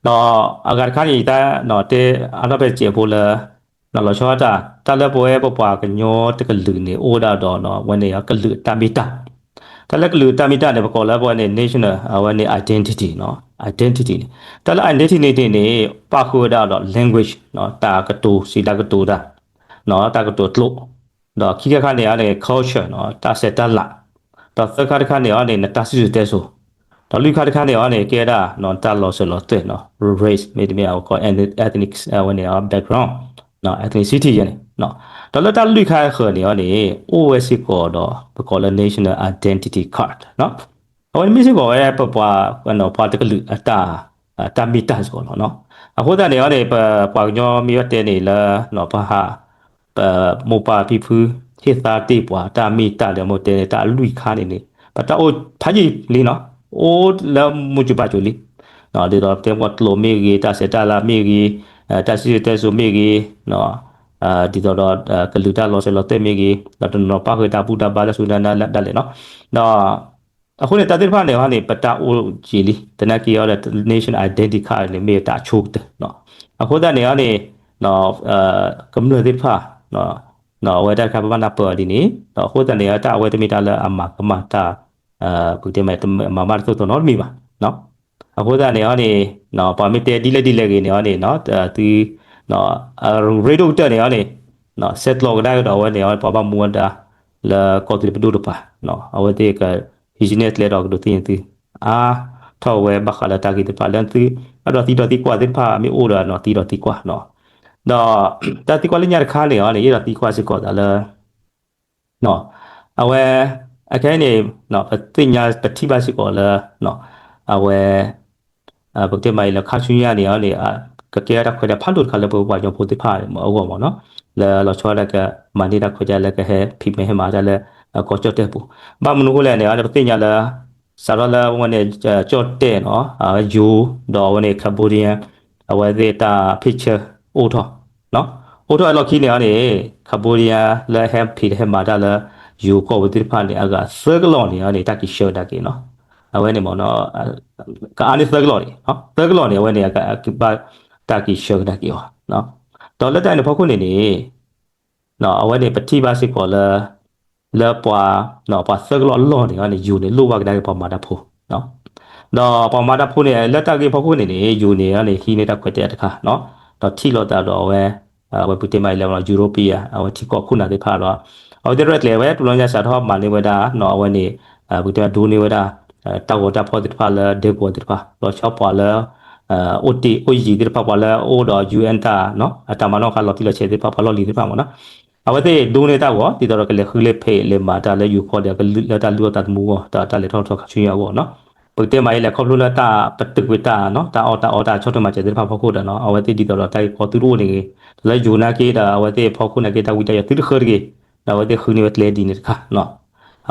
ဒီးအဂၤတခါန့ၣ် ယတဲအါထီၣ်ဖဲတစဲးဖိလၢ လီၤဆီဒၣ်တၢ် တၢ်လၢပဝဲပပှၤကညီတကလုာ်န့ၣ် အိၣ်ဝဲဒၣ်ဒီးဝဲန့ၣ် ကလုာ်အတၢ်မ့ၢ်တၢ် တၢ်လၢကလုာ်အတၢ်မ့ၢ်တၢ်န့ၣ် ပကိးလၢပဝဲန့ၣ် national အဝဲန့ၣ် identity နီၤ identity န့ၣ် တၢ်လၢ identity န့ၣ်န့ၣ် ပၣ်ဃုာ်ဝဲဒၣ်ဒီး language နီၤ တၢ်ကတိၤစံးတၢ်ကတိၤတၢ် နီၤ တၢ်ကတိၤကျိာ် ဒီးခံခါခါန့ၣ်န့ၣ် culture နီၤ တၢ်ဆဲးတၢ်လၤ ဒီးသၢခါတခါန့ၣ်န့ၣ် နတၢ်စံၣ်စိၤတဲစိၤ ဒီးလွံၢ်ခါတခါန့ၣ်န့ၣ် ကဲဒၣ် နတၢ်လီၤစၢၤလီၤသွဲၣ်နီၤ race မ့တမ့ၢ် အဝဲကိး ethnic အဝဲန့ၣ် background နီၤ ethnicity ယဲန့ၣ် ဒီးလၢတၢ်လွံၢ်ခါအဃၢၤန့ၣ်အီၤန့ၣ် အိၣ်ဝဲစ့ၢ်ကီးဒီး ပကိးလၢ National Identity Card အဝဲန့ၣ်မ့ၢ်စ့ၢ်ကီးဝဲပပှၤ ပှၤတကလုာ်အတၢ် တၢ်မ့ၢ်တၢ်စ့ၢ်ကီးလီၤ. အဃိသတးန့ၣ်အီၤန့ၣ် ပပှၤကညီမ့ၢ်ဝဲတဲန့ၣ်လၢ ပဟး ပမိၢ်ပၢ်ဖံဖု ဟ့ၣ်သါတ့ၢ်ပှၤတၢ်မ့ၢ်တၢ်လၢမိၢ်တဲန့ၣ် တၢ်လွံၢ်ခါန့ၣ်န့ၣ် ပတၢ်အိၣ်ဖးယံာ်လံနီၤ, အိၣ်လၢမုၢ်စူၤဘၣ်စူၤလံ. ဒ်သိးတဲပှၤကျိာ်မ့ၢ်ဂ့ၤ, တၢ်ဆဲးတၢ်လၤမ့ၢ်ဂ့ၤ, တၢ်စံၣ်စိၤတဲစိၤမ့ၢ်ဂ့ၤ, ဒ်သိးဒီး ကလုာ်တၢ်လီၤစဲးလီၤသွဲၣ်မ့ၢ်ဂ့ၤ, ဒီးတနီၤပၣ်ဃုာ်တၢ်ဘူၣ်တၢ်ဘါလၢဆူနဒၣ်လဲာ်နီၤ. ဒီး အဃိန့ၣ် တၢ်သ့ၣ်တဖၣ်န့ၣ်အီၤန့ၣ် ပတၢ်အိၣ်ယံာ်လံ, သနာ်က့အီၤဒီး National Identity Card န့ၣ် မ့ၢ်တၢ်အဆိကတၢၢ်. အဃိသတးန့ၣ်အီၤန့ၣ် ကမျၢၢ်သ့ၣ်တဖၣ် အဝဲတၢ်တခါပဘၣ်နၢ်ပၢၢ်အီၤဒ်န့ၣ်, ဒီးအဃိသတးန့ၣ် တၢ်အဝဲတမ့ၢ်တၢ်လၢအမၤကမၣ်တၢ် ပကတဲမး မၤဘၣ်တသိးသိးနီတမံၤဘၣ်. အဃိသတးန့ၣ်အီၤန့ၣ် ပှၤမ့ၢ်တဲဒ်လဲၣ်ဒ်လဲၣ်ဂ့ၤန့ၣ်အီၤန့ၣ် သု ရ့ဒိၣ်ကတၢၢ်န့ၣ်အီၤန့ၣ် ဆဲးကျိးကဒါက့ၤဒီးအဝဲန့ၣ် ပှၤဘၣ်မူဘၣ်ဒါ လၢကီၢ်သူလ့ၤပဒိၣ်တပၤ အဝဲသ့ၣ်က ဟံးစုနဲၣ်ကျဲဒီးကဒုးသ့ၣ်ညါသု အါထီၣ်ဝဲဘၣ်ဃးလၢတၢ်ဂ့ၢ်သ့ၣ်တဖၣ်လၢသု အဲၣ်ဒိးသံဒီးသံကွၢ်သ့ၣ်တဖၣ်မ့ၢ်အိၣ်ဒီးသံဒီးသံကွၢ်နီၤ. ဒီးတၢ်သံကွၢ်လၢညါတခါန့ၣ်အီၤန့ၣ် ယအဲၣ်ဒိးသံကွၢ်စ့ၢ်ကီးသးလၢ အဝဲ အခဲအံၤန့ၣ် ပသ့ၣ်ညါပထံၣ်ဘၣ်စ့ၢ်ကီးလၢ အဝဲ ပကတဲမးအံၤလၢခါဆူညါန့ၣ်အီၤန့ၣ် ကကဲတၢ်ခွဲးတၢ်ယာ်ဖးဒိၣ်တခါလၢပပှၤကညီဖိသ့ၣ်တဖၣ်အဂီၢ်မ့ၢ်နီၤ, လၢလီၤဆီဒၣ်တၢ်ကမၤန့ၢ်တၢ်ခွဲးတၢ်ယာ်လၢကဟဲဖံးမဲာ်ဟဲမၤတၢ်လၢ ကီၢ်ကၠီၣ်တဲၣ်ပူၤ, ဘၣ်မနုၤအဃိလဲၣ်န့ၣ် ပသ့ၣ်ညါလၢ စးထီၣ်လၢအဝဲန့ၣ် ကၠီၣ်တဲၣ်နီၤ ယိၤ ဒီးအဝဲန့ၣ် Cambodia အဝဲသ့ၣ်တၢ်ဖ့ၣ်ဆၢအိၣ်ထီၣ် အိၣ်ထီၣ်အလီၢ်ခံန့ၣ်အီၤန့ၣ် Cambodia လၢဟဲဖံးဟဲမၤတၢ်လၢ ယိၤကီၢ်ပူၤသ့ၣ်တဖၣ်န့ၣ် အဂၤသၢကလီၢ်န့ၣ်အီၤန့ၣ် တၢ်က့ၤဆှၢကဒါက့ၤနီၤ, အဝဲန့ၣ်မ့ၢ်နီၤ ကအါန့ၢ်သၢကလီၢ်န့ၣ် သၢကလီၢ်န့ၣ် အဝဲန့ၣ် ကဘၣ်တၢ်က့ၤဆှၢကဒါက့ၤအီၤ, ဒီးလၢတၢ်န့ၣ်ဖီခိၣ်န့ၣ်န့ၣ် အဝဲန့ၣ်ပထံၣ်ဘၣ်စ့ၢ်ကီးလၢ လၢပှၤ ပှၤသၢကလီၢ်အလီၢ်န့ၣ်အီၤန့ၣ် ယိၤန့ၣ်လိၣ်ဘၣ်ကဒါက့ၤပှၤမၤတၢ်ဖိ ဒီးပှၤမၤတၢ်ဖိန့ၣ် လၢတၢ်ဂ့ၢ်ဖီခိၣ်န့ၣ်န့ၣ် ယိၤန့ၣ်အီၤန့ၣ် ဟံးန့ၢ်တၢ်ခွဲးတၢ်ယာ်တခါနီၤ, ဒီးထံၣ်လိာ်သးဒီးအဝဲ အဝဲပကတဲမးအံၤလၢ European အဝဲထံကီၢ်ခိၣ်နၢ်သ့ၣ်တဖၣ်ဒီး အဝဲသ့ၣ်ရဲၣ်ကျဲၤဝဲ တဘျီညါစးထီၣ်မၤန့ၢ်ဝဲဒၣ်နီၤ အဝဲန့ၣ် ပကတဲမးဒိးန့ၢ်ဝဲဒၣ် တၢ်ဂီၤတၢ်ဖီၣ်သ့ၣ်တဖၣ်လၢဒဲကဝီၤသ့ၣ်တဖၣ် လီၤဆီပှၤလၢ အိၣ်တ့ၢ်အိၣ်ယံၤသ့ၣ်တဖၣ် ပှၤလၢအအိၣ်ဒီး ယူၢ်အ့ၣ် တၢ် အတၢ်မၤနီၣ်ဃါလီၤတံၢ်လီၤဆဲးသ့ၣ်တဖၣ် ပှၤလီၢ်လံၤသ့ၣ်တဖၣ်မ့ၢ်နီၤ, အဝဲသ့ၣ်ဒိးန့ၢ်တၢ်ဂီၤ ဒ်သိးဒီးကလဲၤဃုလဲၤဖံးလဲၤမၤတၢ်လၢယိၤကီၢ်ဒီး လၢတၢ်လုၢ်အီၣ်သးသမူအဂီၢ် တၢ်လဲၤထီၣ်ထီခါဆူညါအဂီၢ်နီၤ, ပကတဲမးအံၤလဲၣ် ခီဖျိလၢတၢ်ပတုာ်ကွံာ်တၢ်နီၤ တၢ်အီၣ်တၢ်အီတၢ်ဆီၣ်ထွဲမၤစၢၤသ့ၣ်တဖၣ်ဖီခိၣ်ဒီးနီၤ အဝဲသ့ၣ်ဒ်သိးဒီးတၢ်ဂ့ၢ်ကီသုတအိၣ်န့ၣ်ဂ့ၤ ဒီးလၢယိၤနာ်က့ဒီး အဝဲသ့ၣ်ဖီခိၣ်နာ်က့တၢ်ဝံတၢ်ယိာ်သုတဃၢတဂ့ၤ, ဒီးအဝဲသ့ၣ်ဃုန့ၢ်ဝဲကျဲဒ်န့ၣ်တခါနီၤ,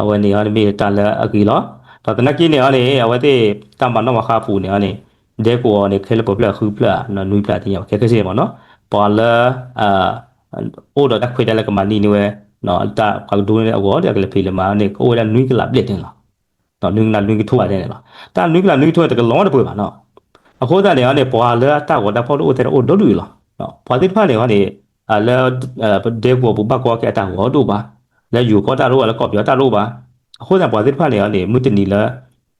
အဝဲန့ၣ်အီၤမ့ၢ်တၢ်လၢအဂ့ၤလီၤ, ဒီးသနာ်က့န့ၣ်အီၤန့ၣ် အဝဲသ့ၣ်တၢ်မၤနီၣ်မၤဃါအပူၤန့ၣ်အီၤန့ၣ် ဒဲကဝီၤန့ၣ် ခဲလၢာ်ပှဲၤဖျၢၣ်ဃုဖျၢၣ် နွံဖျၢၣ်သ့ၣ်ညါ ခဲခဲစ့ၢ်မ့ၢ်နီၤ, ပှၤလၢ အိၣ်ဒီးတၢ်ခွဲးတၢ်ယာ်လၢကမၤန့ၢ်န့ၢ်ဝဲ တၢ်ပှၤကဒိးန့ၢ်အဂီၢ်ဒီးကလဲၤဖံးလဲၤမၤန့ၣ် ကအိၣ်ဝဲဒၣ်နွံကလးဘျဲၣ်န့ၣ်လီၤ, နွံကလးနွံကထိဘၣ်န့ၣ်လီၤ, တၢ်နွံကလးနွံကထိန့ၣ်တကလီၤတပှဲၤဘၣ်နီၤ, အဃိသတးန့ၣ်အီၤန့ၣ် ပှၤလၢအတၢ်ဂီၤတၢ်ဖီၣ်တအိၣ်ထဲန့ၣ်အိၣ်ဒီဒူၣ်အံၤလီၤ, ပှၤသ့ၣ်တဖၣ်န့ၣ်အီၤန့ၣ် လၢ ဒဲကဝီၤပူၤဘၣ်ကွၢ်က့ၤအတၢ်ဂီၤတအိၣ်ဘၣ်, လၢယိၤကီၢ်တၢ်တအိၣ်ဘၣ် လၢကီၢ်ပယီၤတၢ်တအိၣ်ဘၣ်, အဃိသတးပှၤသ့ၣ်တဖၣ်န့ၣ်အီၤန့ၣ် မုၢ်တနံၤလၢ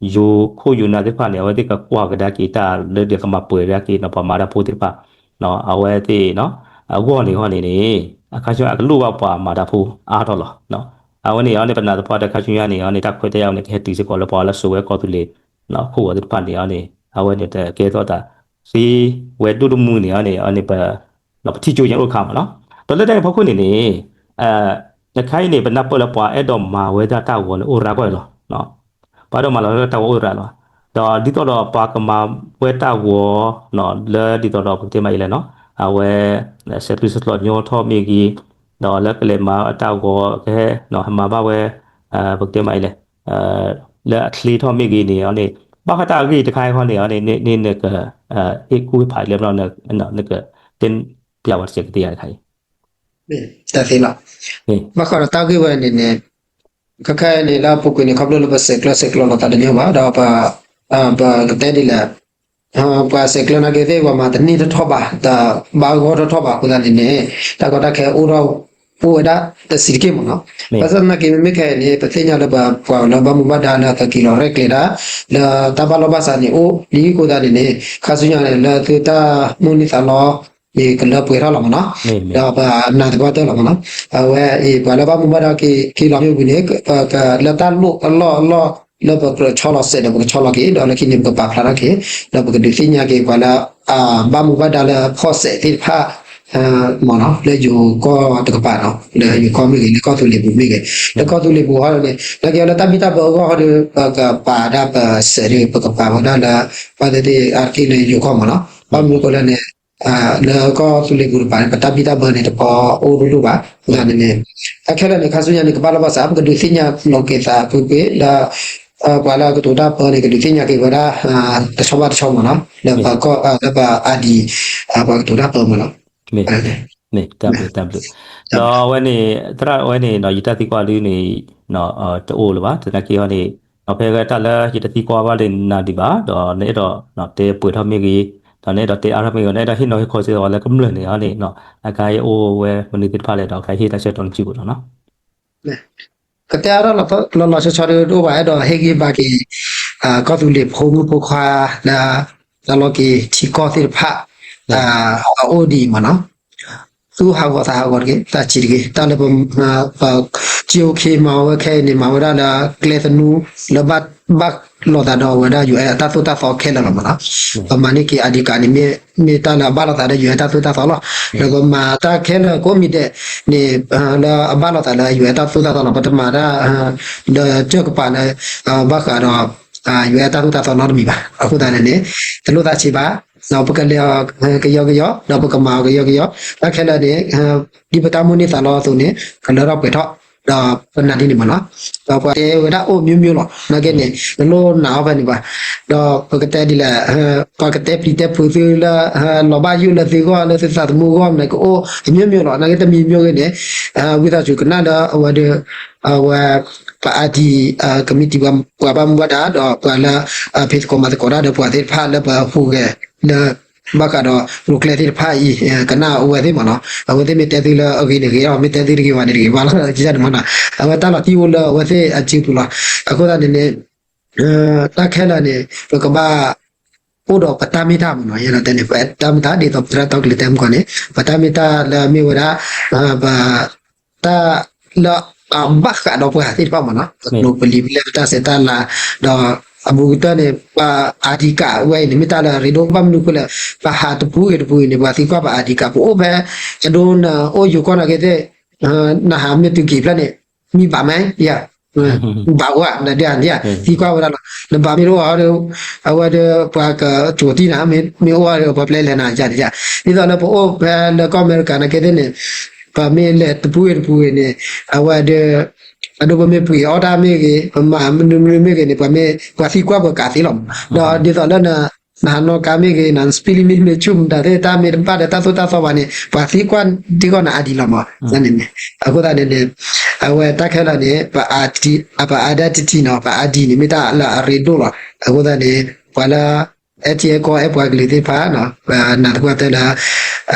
ယိၤခိၣ်ယိၤနၢ်သ့ၣ်တဖၣ်န့ၣ် အဝဲသ့ၣ်ကကွၢ်ကဒါက့ၤတၢ်လၢဒဲကမၤပှဲၤကဒါက့ၤနီၤ ပှၤမၤတၢ်ဖိသ့ၣ်တဖၣ် အဝဲသ့ၣ် အဂီၢ်န့ၣ်အီၤန့ၣ်န့ၣ် အခါဆူညါအကလိၣ်ဘၣ်ပှၤမၤတၢ်ဖိအါထီၣ်လီၤ, အဝဲန့ၣ်အီၤန့ၣ် ပနာ်သပှၢ်တၢ်ခါဆူညါန့ၣ်အီၤန့ၣ် တၢ်ခွဲးတၢ်ယာ်အီၤန့ၣ် ကဟဲတုၤစ့ၢ်ကီးလၢပှၤလၢစိာ်ဝဲကီၢ်သူလ့ၤ ခိၣ်ဂီၤသ့ၣ်တဖၣ်န့ၣ်အီၤန့ၣ် အဝဲန့ၣ်တကဲထီၣ်သး သ့ဝဲဒိၣ်တမုၢ်န့ၣ်အီၤန့ၣ် အန့ၣ်ပ ပထံၣ်ကၠိညါအိၣ်တခါမ့ၢ်နီၤ, ဒီးလၢတၢ်န့ၣ်ဖီခိၣ်န့ၣ်န့ၣ် အခါအံၤန့ၣ် ပနၢ်ပၢၢ်လၢပှၤအဲၣ်ဒိးမၤဝဲဒၣ်တၢ်ဂီၤန့ၣ်အိၣ်ရၤကီၢ်လီၤ, ပှၤအဲၣ်ဒိးမၤလီၤဝဲဒၣ်တၢ်ဂီၤအိၣ်ရၤလီၤ, ဒီးဒ်သိးဒီးပှၤကမၤဝဲတၢ်ဂီၤ လၢဒ်သိးဒီးပကတဲမးအံၤလဲၣ်နီၤ အဝဲ ဆဲးကျိးဆဲးကျၢညီထီၣ်မ့ၢ်ဂ့ၤ, ဒီးလၢကလဲၤမၤအတၢ်ဂီၤကဟဲ မၤဘၣ်ဝဲ ပကတဲမးအံၤလဲၣ် လၢအချ့ထီၣ်မ့ၢ်ဂ့ၤန့ၣ်အီၤန့ၣ် ဘၣ်ဃးတၢ်အဂ့ၢ်တခါအံၤခီန့ၣ်အီၤန့ၣ် နက ဟ့ၣ်ကူၣ်ဟ့ၣ်ဖးလၢ နကတဲပျးဝဲတစဲးကသ့ဧါတခါအံၤ တၢ်သ့လီၤ, ဘၣ်ဃးဒီးတၢ်ဂ့ၢ်ဝဲန့ၣ်န့ၣ် ခဲခဲအံၤန့ၣ် လၢအပူၤကွံာ်န့ၣ် ခီဖျိလၢပဆဲးကျၢဆဲးကျိးလိာ်သးတန့ၢ်ဘၣ် ဒီးပ ပကတဲဒ်လဲၣ် ပှၤဆဲးကျၢနာ်က့သ့ၣ် ပှၤမၤတန့ၢ်ထီၣ်ထီၣ်ဘၣ် တဘၣ်ဂီၢ်ထီၣ်ထီၣ်ဘၣ်အဃိသတးန့ၣ်န့ၣ် တၢ်ကီတၢ်ခဲအိၣ်ထီၣ် အိၣ်ဝဲဒၣ်တဆံးတက့ၢ်မ့ၢ်နီၤ, ဘၣ်ဆၣ်သနာ်က့မ့မ့ၢ်ခဲအံၤန့ၣ် ပသ့ၣ်ညါလၢပပှၤလၢဘၣ်မူဘၣ်ဒါလၢအသုးက့ၤလီၤရဲၣ်ကျဲၤဒၣ် လၢတၢ်ဘၣ်လိာ်ဘၣ်စးန့ၣ်အိၣ်လံအဃိသတးန့ၣ်န့ၣ် ခါဆူညါန့ၣ် လၢသုတၢ်မိၣ်န့ၢ်သးလီ အံၤကလၢပှဲၤထီၣ်လီၤမ့ၢ်နီၤ, ဒီးပနာ်သပှၢ်တၢၢ်လီၤမ့ၢ်နီၤ, အဝဲအံၤပှၤလၢဘၣ်မူဘၣ်ဒါက့ၤလီၤမ့ၢ်ဝံၤန့ၣ် လၢတၢ်လိၣ်အလီၢ်အလီၢ် လၢပကဆီလီၤစဲးဒီးပကဆီလီၤက့ၤ ဒီးလၢခံန့ၣ်ပကပာ်ဖျါထီၣ်က့ၤ ဒီးပကဒုးသ့ၣ်ညါက့ၤပှၤလၢ ဘၣ်မူဘၣ်ဒါလၢဖီၣ်စဲးသ့ၣ်တဖၣ် မ့ၢ်နီၤ လၢယိၤကီၢ်တကပၤနီၤ လၢယိၤကီၢ်မ့ၢ်ဂ့ၤ လၢကီၢ်သူလ့ၤပူၤမ့ၢ်ဂ့ၤ လၢကီၢ်သူလ့ၤပူၤဟီဒ်န့ၣ် နာ်က့လၢတၢ်ဘံၣ်တၢ်ဘၢအဂီၢ်ဟီဒီး ပကပာ်ဒၣ်ပစဲးဒီး ပကပာ်ဝဲဒၣ်လၢ ပှၤသ့ၣ်သ့ၣ်အါတက့ၢ်လၢယိၤကီၢ်မ့ၢ်နီၤ ဘၣ်မနုၤအဃိလဲၣ်န့ၣ် လၢကီၢ်သူလ့ၤပူၤတကပၤန့ၣ် ပတၢ်ဘံၣ်တၢ်ဘၢန့ၣ် တပီအိၣ်ဒိၣ်ဒိၣ်ဘၣ် အဃိသတးန့ၣ်န့ၣ် တၢ်ခဲလၢာ်န့ၣ် ခါဆူညါန့ၣ် ကဘၣ်လီၤဘၣ်စး ပကဒုးသ့ၣ်ညါလီၤက့ၤသးကွ့ၢ်ကွ့ၢ်လၢ ပှၤလၢကတိၤတၢ်ပၢန့ၣ် ကဒုးသ့ၣ်ညါက့ၤဝဲဒၣ် တဆီဘၣ်တဆီမ့ၢ်နီၤ လၢပကီၢ် လၢပအါဒံ ပှၤကတိၤတၢ်ပၢမ့ၢ်နီၤ မ့ၢ် တၢ်ဘျုး တၢ်ဘျုး ဒီးအဝဲန့ၣ် သရၣ်အဝဲန့ၣ်ဒီး ယတၢ်သံကွၢ်ဒုန့ၣ် တအိၣ်လၢၤဘၣ် သနာ်က့ဟီန့ၣ် ဒီးဖဲကတၢၢ်လၢယတသံကွၢ်ဘၣ်ဒၣ်နၤဒံးဘၣ် ဒီးနအဲၣ်ဒိးတဲပှဲၤထီၣ်မ့ၢ်ဂ့ၤ ဒီးနအဲၣ်ဒိးတဲအါထီၣ်မ့ၢ်ဂ့ၤ နအဲၣ်ဒိးဟ့ၣ်နီၤဟ့ၣ်ခီစ့ၢ်ကီးလၢကမျၢၢ်န့ၣ်ဟီန့ၣ် အကါယအိၣ်ဝဲမနုၤသ့ၣ်တဖၣ်လဲၣ် ဒီးကဟ့ၣ်တၢ်ဆၢကတီၢ်နစုပူၤလီၤနီၤ ကတဲအါထီၣ်လီၤလီၤဆီဆီဒ်တအိၣ်ဘၣ် အဲၣ်ဒိးဟ့ၣ်ဂံၢ်ဘါက့ၤ ကီၢ်သူလ့ၤဖိမုၣ်ဖိခွါလၢ တၢ်လီၢ်က့ၤထံကီၢ်သ့ၣ်တဖၣ် အအိၣ်ဒ်အံၤမ့ၢ်နီၤ သူၣ်ဟးဂီၤသးဟးဂီၤတဂ့ၤ သးဆံးတဂ့ၤ တၢ်လၢပ ကၠိၣ်ခ့မၤဝဲခဲအံၤန့ၣ် မၤဝဲဒၣ်လၢကျဲသနူ လၢဘၣ်လိာ်သးဒီးအဝဲဒၣ် UN အတၢ်သိၣ်တၢ်သီခဲလၢာ်လီၤမ့ၢ်နီၤ ပမၤန့ၢ်က့ၤ ID card န့ၣ် မ့ၢ်တၢ်လၢအဘၣ်လိာ်သးဒီး UN တၢ်သိၣ်တၢ်သီလီၤ ဒီးပမၤတၢ်ခဲလၢာ်ကိးမံၤဒဲးန့ၣ် လၢအဘၣ်လိာ်သးလၢ UN တၢ်သိၣ်တၢ်သီလီၤ ပတမၤတၢ် လၢကၢၢ်ကပၤလၢ ဘၣ်ဃးဒီး UN တၢ်သိၣ်တၢ်သီနီတမံၤဘၣ် အဃိသတးန့ၣ်န့ၣ် တလိၣ်သးဆံးဘၣ် ဒီးပကလဲၤအီၤကယီကယီ ဒီးပကမၤအီၤကယီကယီ တၢ်ခဲလၢာ်န့ၣ် ဒ်ပတၢ်မိၣ်န့ၢ်သးလီအသိးန့ၣ် ကလၢထီၣ်ပှဲၤထီၣ် ဒီးပနာ်ဒ်န့ၣ်မ့ၢ်နီၤ ဒီးပှၤတဲဝဲဒၣ်အိၣ်မျိုးမျိုးလီၤ နာ်က့န့ၣ် တလိၣ်နာ်အီၤဖဲန့ၣ်ဘၣ် ဒီးပကတဲဒ်လဲၣ် ပှၤကတဲပျံၤတဲဖုးသုလၢ လီၤဘၣ်ယိၣ်လၢသုဂီၢ်လၢသုသးသမူအဂီၢ်န့ၣ် ကအိၣ်အမျိုးမျိုးလီၤ နာ်က့တမံၤမျိုးဂ့ၤန့ၣ် ဝံသးစူၤကနၣ်လၢအဝဲဒီး အဝဲ ပ ID committee ပှၤဘၣ်မူဘၣ်ဒါ ဒီးပှၤလၢ ဖံးသကိးမၤသကိးတၢ်ဒီးပှၤသ့ၣ်တဖၣ်လၢပဟူးဂဲၤလၢ ဘၣ်ဃးဒီးကျိၤကျဲသ့ၣ်တဖၣ်အံၤ ကနၣ်အဝဲသ့ၣ်မ့ၢ်နီၤ အဝဲသ့ၣ်မ့ၢ်တဲသုလၢအဂ့ၤန့ၣ်ဂ့ၤလီၤ မ့ၢ်တဲသုတဂ့ၤဘၣ်န့ၣ်တဂ့ၤဘၣ်လီၤ န့ၣ်မ့ၢ်နီၤ အဝဲတၢ်လီၤတံၢ်အိၣ်လၢအဝဲသ့ၣ်အစုပူၤလီၤ အဃိသတးန့ၣ်န့ၣ် တၢ်ခဲလၢာ်န့ၣ် ပကဘၣ် အိၣ်ဒီးပတၢ်မ့ၢ်တၢ်မ့ၢ်နီၤ ယအဲၣ်ဒိးတဲန့ၣ် ပတၢ်မ့ၢ်တၢ်ဒ်သိးပသရၣ်တီကလုာ်တဲမုၢ်ကီၢ်န့ၣ် ပတၢ်မ့ၢ်တၢ်လၢအမ့ၢ်ဝဲဒၣ် ပ တၢ်လၢ ဘၣ်ဃးဒီးပှၤသ့ၣ်တဖၣ်မ့ၢ်နီၤ ပကျိၤပလံၤပလဲၢ်ပတၢ်ဆဲးတၢ်လၤ ဒီးအဘူးကတၢၢ်န့ၣ် ပ ID card ဝဲအံၤန့ၣ် မ့ၢ်တၢ်လၢအရ့ဒိၣ်ဘၣ်မနုၤအဃိလဲၣ် ပဟးတပူၤဂ့ၤတပူၤဂ့ၤန့ၣ် ပှၤသံကွၢ်ပ ID card ပအိၣ်ဖဲ အဒိနအိၣ်ယိၤကီၢ်နာ်က့သ့ၣ် နဟးမ့ၢ်တုၤက့ၤဖျၢၣ်န့ၣ် မ့ၢ်ဘၣ်မး ယ ဘၣ်ဝဲ နဒ်န့ၣ် သံကွၢ်ဝဲဒၣ်လီၤ နဘၣ်မ့ၢ်တအိၣ်ဒီး အဝဲဒီးပှၤကတိၤတံၢ်နၤ မ့ၢ်အိၣ်ဒီးပှၤပျဲလဲၤနၤယၤန့ၣ်ယၤ ဒ်သိးလၢပအိၣ်ဖဲလၢကီၢ်အမဲရကၤနာ်က့သ့ၣ်န့ၣ် ပမ့ၢ်လဲၤတပူၤဂ့ၤတပူၤဂ့ၤန့ၣ် အဝဲဒီး အဒိပမ့ၢ်ပှ့ၤအီၣ်တၢ်မ့ၢ်ဂ့ၤ ပမၤမနုၤမနုၤမ့ၢ်ဂ့ၤန့ၣ် ပှၤမ့ၢ်ပှၤသံကွၢ်ပှၤကးသ့လီၤ ဒီးဒ်သိးလၢန နဟးနီၢ်ကါမ့ၢ်ဂ့ၤ န speed limit မ့ၢ်ဆူၣ်မတၤသ့ၣ် တၢ်မ့ၢ်တဘၣ်ဒီးတၢ်သိၣ်တၢ်သီဘၣ်န့ၣ် ပှၤသံကွၢ်ဒ်ဂီၢ်န ID လီၤမး န့ၣ် အဃိသတးန့ၣ်န့ၣ် အဝဲတၢ်ခဲလၢာ်န့ၣ် ပ identity နီၤ ပ ID န့ၣ် မ့ၢ်တၢ်လၢအရ့ဒိၣ်လီၤ အဃိသတးန့ၣ် ပှၤလၢ အဲၣ်ထံအဲၣ်ကီၢ်အဲၣ်ပှၤကလုာ်သ့ၣ်တဖၣ် ပနာ်သပှၢ်တၢၢ်လၢ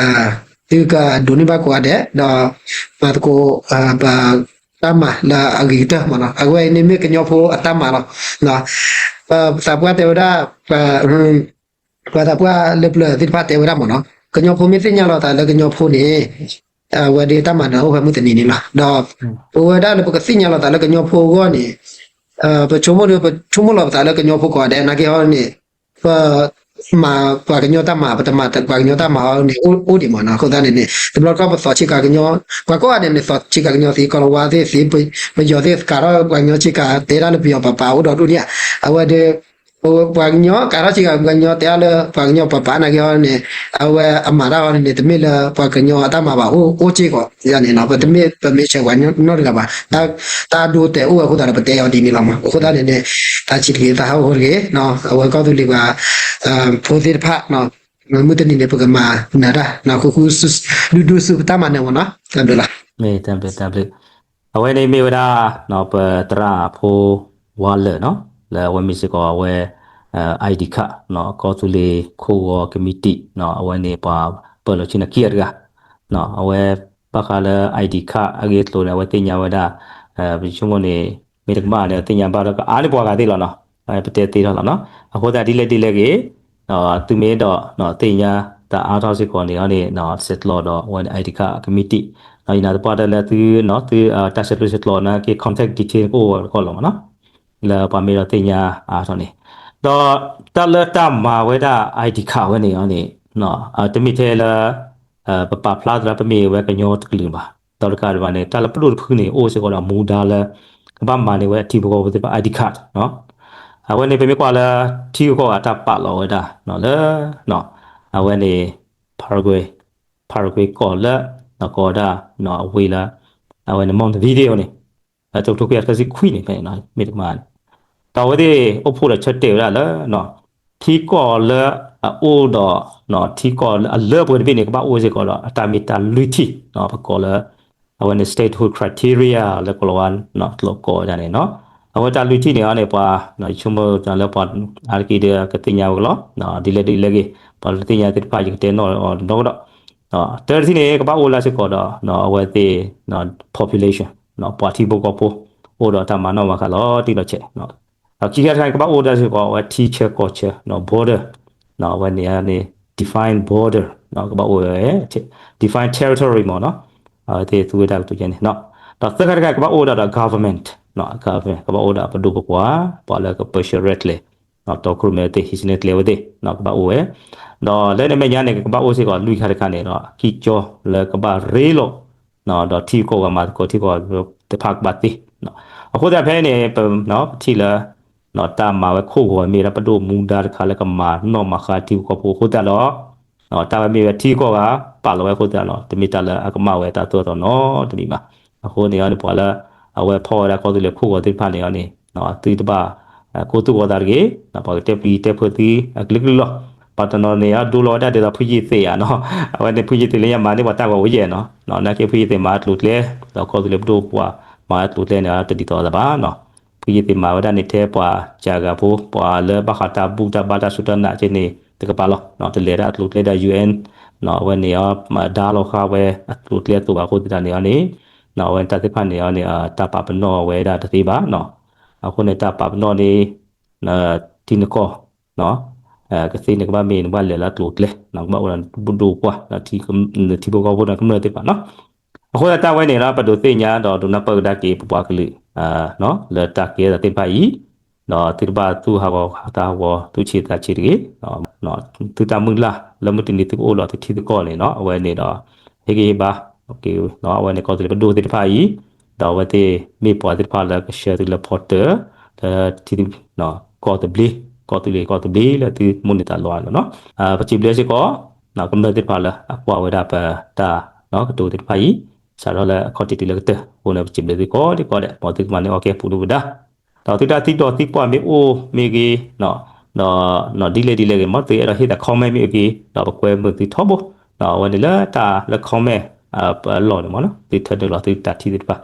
သုကဒိးန့ၢ်ဘၣ်ကိးဂၤဒဲး ဒီး မၤသကိး ပ တၢ်မၤလၢအဂ့ၤကတၢၢ်မ့ၢ်နီၤ အဝဲအံၤန့ၣ်မ့ၢ်ကညီဖိအတၢ်မၤလီၤ ပသးပှၢ်တဲဝဲဒၣ် ပှၤသးပှၢ်လၢပျၢၤသ့ၣ်တဖၣ်တဲဝဲဒၣ်မ့ၢ်နီၤ ကညီဖိမ့ၢ်သ့ၣ်ညါလီၤသးလၢကညီဖိန့ၣ် အဝဲဒၣ်တၢ်မၤန့ၣ်အိၣ်ဖဲမုၢ်တနံၤန့ၣ်လီၤ ဒီး ပဝဲဒၣ်လၢပကသ့ၣ်ညါလီၤသးလၢကညီဖိအဂီၢ်န့ၣ် ပဆိကမိၣ်ဒီး ပဆိကမိၣ်လီၤပသးလၢကညီဖိကိးဂၤဒဲး နာ်က့ဟီန့ၣ် ပမၤပှၤကညီတၢ်မၤ ပတမၤပှၤကညီတၢ်မၤဟီန့ၣ် အိၣ်ဒံးမ့ၢ်နီၤ အဃိသတးန့ၣ်န့ၣ် တဘျီတခီၣ်ပသီးဆံးကၤကညီ ပှၤကိးဂၤဒဲးန့ၣ် သီးဆံးကၤကညီသ့ ကီၤလၤဝါသ့ၣ်သ့ ပယီၤသ့ၣ် ကးထီၣ်ပှၤကညီဆံးကၤ တဲဒၣ်လၢပယီၤပၤပၤအိၣ်ဒီးဒိၣ်န့ၣ်ဧါ အဝဲဒီး ပှၤကညီကးထီၣ်ဆံးကၤပှၤကညီ တဲဒၣ်လၢပှၤကညီပၤပၤနာ်က့ဟီန့ၣ် အဝဲအမၤတၢ်ဟီန့ၣ်န့ၣ် တမ့ၢ်လၢပှၤကညီအတၢ်မၤဘၣ် အိၣ်စ့ၢ်ကီးန့ၣ်နီၤ ပတမ့ၢ်ပမ့ၢ်ဆဲးပှၤကညီနီတဂၤဘၣ် တၢ်ဒိတဲာ်အိၣ်ဝဲအဃိသတးဒီး ပတဲအီၤဒ်န့ၣ်လီၤမး အဃိသတးန့ၣ်န့ၣ် တၢ်ဆံးတဂ့ၤ တၢ်ဟးဂီၤတဂ့ၤ အဝဲကီၢ်သူလ့ၤပှၤ ဖိသ့ၣ်တဖၣ် မုၢ်တနံၤန့ၣ် ပကမၤနၢၤတၢ် ဃူဃူ ဒူဒူဆူပတၢ်မၤနၢၤမ့ၢ်နီၤ တၢ်ဘျုးလီၤ မ့ၢ်တၢ်ဘျုးတၢ်ဘျုး အဝဲန့ၣ်မ့ၢ်ဝဲဒၣ် ပသရၣ်ဖိဝါလၢာ်နီၤ လၢအဝဲမ့ၢ်စ့ၢ်ကီးအဝဲ ID card ကီၢ်သူလ့ၤခိၣ်ဂီၤကမံးတံာ် အဝဲန့ၣ်ပှၤပၢၢ်လီၤဆူနခံအတဂၤ အဝဲဘၣ်ဃးလၢ ID card အဂ့ၢ်အကျိၤန့ၣ် အဝဲသ့ၣ်ညါဝဲဒၣ် ပဆိကမိၣ်န့ၣ် မ့ၢ်တကမၣ်န့ၣ် သ့ၣ်ညါဘၣ်လၢကအါန့ၢ်ပှၤဂၤသ့ၣ်လီၤနီၤ ပတဲသ့ထီၣ်လီၤနီၤ အဃိသတးဒ်လဲၣ်ဒ်လဲၣ်ဂ့ၤ သုမ့ၢ်အဲၣ်ဒိးသ့ၣ်ညါတၢ်အါထီၣ်စ့ၢ်ကီးန့ၣ်န့ၣ် ဆဲးကျိးဒီးအဝဲန့ၣ် ID card ကမံးတံာ် ယနာ်သပှၢ်တၢၢ်လၢသု သုတၢ်ဆဲးကျိးဆဲးကျိးနာ်က့ contact detail ကအိၣ်ဝဲတကီၢ်လီၤမ့ၢ်နီၤ လၢပှၤမ့ၢ်ဒီးသ့ၣ်ညါအါထီၣ်န့ၣ် ဒီးတၢ်လၢတၢ်မၤဝဲဒၣ် ID card ဝဲန့ၣ်န့ၣ် တမ့ၢ်ထဲလၢ ပပာ်ဖျါသရၣ် ပမ့ၢ်ဝဲကညီတကလုာ်ဘၣ်. ဒီးတကးဒံးဘၣ်န့ၣ် တၢ်လၢပဒိၣ်တဖုန့ၣ် အိၣ်စ့ၢ်ကီးဒီးမူဒါလၢ ကဘၣ်မၤန့ၢ်ဝဲအထံဖိကီၢ်ဖိသ့ၣ်တဖၣ် I D card နီၤ. အဝဲန့ၣ် ပမ့ၢ်ကွၢ်လၢ ထံဂုၤကီၢ်ဂၤတၢ်ပာ်လီၤဝဲဒၣ်လၢ အဝဲန့ၣ် Paraguay Paraguay ကီၢ်လၢ ကိးဝဲဒၣ် အဝ့ၢ်လၢ အဝဲန့ၣ် Montevideo န့ၣ် တကထိခွံကယၤသၢဆံခွံန့ၣ် ဖဲန့ၣ် မ့ၢ်တကမၣ်န့ၣ် ဒီးအဝဲသ့ၣ်အိၣ်ဖှိၣ်ဒီးဆၢတဲာ်ဝဲဒၣ်လၢ ထံကီၢ်လၢအအိၣ်ဒီး ထံကီၢ်လၢအလၢပှဲၤတဘ့ၣ်န့ၣ် ကဘၣ်အိၣ်စ့ၢ်ကီးဒီး အတၢ်မ့ၢ်တၢ်လွံၢ်ထံၣ် ပကိးလၢ အဝဲန့ၣ် statehood criteria လၢကီၢ်လီၤဝါ ကျိာ်ကိးဝဲဒၣ်န့ၣ်နီၤ. အဝဲတၢ်လွံၢ်ထံၣ်န့ၣ်အီၤန့ၣ် ပှၤ ယဆိကမိၣ်လၢပှၤ အါတက့ၢ်ဒီးကသ့ၣ်ညါဝဲကလီၤ ဒ်လဲၣ်ဒ်လဲၣ်ဂ့ၤ ပှၤတသ့ၣ်ညါသ့ၣ်တဖၣ် ယကတဲနီၣ်အီၤနီၢ်ကဒီး. တၢတထံၣ်န့ၣ် ကဘၣ်အိၣ်ဝဲဒၣ်စ့ၢ်ကီးဒီး အဝဲသ့ၣ် population ပှၤထံဖိကီၢ်ဖိ အိၣ်ဒီးတၢ်မၤနီၣ်မၤဃါလီၤတံၢ်လီၤဆဲး ဒီးခံခါတခါန့ၣ် ကဘၣ်အိၣ်ဝဲဒၣ်စ့ၢ်ကီး အဝဲထံဆၢကီၢ်ဆၢ border အဝဲန့ၣ်န့ၣ် defined border ကဘၣ်အိၣ်ဝဲ defined territory မ့ၢ်နီၤ. အဝဲသ့ၣ်သူဝဲဒၣ်ကတိၤယဲန့ၣ် ဒီးသၢခါတခါ ကဘၣ်အိၣ်ဝဲဒၣ်ဒီး government ကဘၣ်အိၣ်ဒီးပဒိၣ်ပပှၢ် ပှၤလၢကပၢဆှၢရဲၣ်ကျဲၤ တီခိၣ်ရိၣ်မဲဝဲသ့ၣ် ဟံးစနဲကျဲဝဲသ့ၣ် ကဘၣ်အိၣ်ဝဲ ဒီးလၢန့ၣ်အမဲာ်ညါန့ၣ် ကဘၣ်အိၣ်စ့ၢ်ကီးလွံၢ်ခါတခါန့ၣ်ဒီး ကံၢ်ကၠီလၢကဘၣ်ရ့လိာ် ဒီးထံကီၢ်ဂၤမၤသကိးထံကီၢ်သ့ၣ်တဖၣ်ကဘၣ်သ့ အဃိသတးဖဲန့ၣ် ပထံၣ်လၢ တၢ်မၤဝဲခိၣ်ဂီၤမ့ၢ်ဒၣ်ပဒိၣ်မူဒါတခါလၢကမၤနီၣ်မၤဃါထံဖိကီၢ်ဖိအဃိသတးဒီး တၢ်ဝဲမ့ၢ်ဝဲထံကီၢ်ဂၤ ပာ်လီၤဝဲအဃိသတးဒီး တမ့ၢ်တၢ်လၢအကမၣ်ဝဲတၢ်သိၣ်တၢ်သီနီတမံၤဘၣ်. အဃိန့ၣ်အီၤန့ၣ် ပှၤလၢ အဝဲဖီၣ်ဝဲဒၣ်ကီၢ်သူလ့ၤခိၣ်ဂီၤသ့ၣ်တဖၣ်န့ၣ်အီၤန့ၣ် သုတဘၣ် ကိးသူၣ်ကီၤသးတဂ့ၤ ပှၤကတဲပျံၤတဲဖုးသုအကလုာ်ကလုာ်လီၤ. ပှၤတနီၤန့ၣ် အဒိလီၤဝဲဒၣ်ဒ်သိးဖုယ့ၢ်သ့ၣ်ဧါနီၤ အဝဲန့ၣ်ဖုယ့ၢ်သ့ၣ်လၢညါမၤန့ၢ်ပှၤတၢ်ဂီၤဝဲယဲၢ်နီၤ နာ်က့ဖုယ့ၢ်သ့ၣ်မၤအကျိၤအကျဲ ဒီးကီၢ်သူလ့ၤပဒိၣ်ပှၤမၤအကျိၤအကျဲန့ၣ် တဒ်သိးအသးဘၣ်နီၤ. ဖုယ့ၢ်သ့ၣ်မၤဝဲဒၣ်န့ၣ်ထဲပှၤကၢ်ဂၤဖိ ပှၤလၢဘၣ်ဃးတၢ်ဘူၣ်တၢ်ဘါတၢ်စူၢ်တၢ်နာ်က့န့ၣ် တကပၤလီၤ. တလဲၤတၢ်အကျိၤအကျဲဒီး ယူၣ်အဲၣ် အဝဲန့ၣ် မၤဒါလီၤဃာ်ဝဲအကျိၤအကျဲအသိးဘၣ်အဃိသတးန့ၣ်အီၤန့ၣ် အဝဲတၢ်သ့ၣ်တဖၣ်န့ၣ်အီၤန့ၣ် တၢ်ပာ်ပနီၣ်ဝဲဒၣ်တသ့ဘၣ်နီၤ. အဃိန့ၣ်တၢ်ပာ်ပနီၣ်န့ၣ် ထံနကီၢ် ကသ့န့ၣ်ကဘၣ်မ့ၢ်နဘၣ်လဲၤလၢအကျိၤအကျဲ ကဘၣ်အိၣ်ဒီးပဒိၣ်ပှၢ် ထံဖိကီၢ်ဖိဒီးကမျၢၢ်သ့ၣ်တဖၣ်နီၤ. အဃိသတးတၢ်ဝဲန့ၣ်ဒီး ပဒိးသ့ၣ်ညါဒီးဒိးနၢ်ပၢၢ်ကဒါက့ၤပပှၤကလုာ် လၢတၢ်ကဲထီၣ်သ့ၣ်တဖၣ်အံၤ ဒီးသုတဘၣ်သူၣ်ဟးဂီၤသးဟးဂီၤ သူၣ်ဆံးသးဆံးတဂ့ၤ သုတၢ်မုၢ်လၢ်လၢမုၢ်တနံၤသုကအိၣ်လီၤသုထံသုကီၢ်န့ၣ်နီၤ အဝဲန့ၣ်ဒီး ဟ့ၣ်ဂံၢ်ဟ့ၣ်ဘါ အဝဲန့ၣ်ကီၢ်သူလ့ၤပဒိၣ်သ့ၣ်တဖၣ်အံၤ ဒီးအဝဲသ့ၣ်မ့ၢ်ပှၤသ့ၣ်တဖၣ်လၢကဆှၢသုလၢဖီတၢၣ် လၢထံ ကီၢ်သဘျ့ ကီၢ်သူလ့ၤကီၢ်သဘျ့လၢသုမိၣ်န့ၢ်သးလီၤနီၤ. ပစံးဘျုးစ့ၢ်ကီး ကမျၢၢ်သ့ၣ်တဖၣ်လၢအကွၢ်ဝဲဒၣ်ပတၢ်ကတိၤသ့ၣ်တဖၣ်အံၤ စးထီၣ်လၢအခီၣ်ထံးတုၤလၢကတၢၢ်အဃိန့ၣ် ပစံးဘျုးသုကိးဒံကိးဒဲး မ်သုကမၤန့ၢ်အီၣ်ကဲပူၤဒုၣ်ပဒါ ဒီးသုတၢ်သံဒီးသံကွၢ်မ့ၢ်အိၣ်မ့ၢ်ဂ့ၤ ဒီးဒ်လဲၣ်ဒ်လဲၣ်ဂ့ၤ မ်သုအဲၣ်ဒိးဟ့ၣ်သး comment မ့ၢ်အိၣ်ဂ့ၤ ဒီးပကွဲမုာ်သုထီဘိ ဒီးအဝဲန့ၣ်လၢတၢ်လၢ comment ပလီၢ်န့ၣ်မ့ၢ်နီၤ သုထၢနုာ်လီၤသုတၢ်ထံၣ်သ့ၣ်တဖၣ်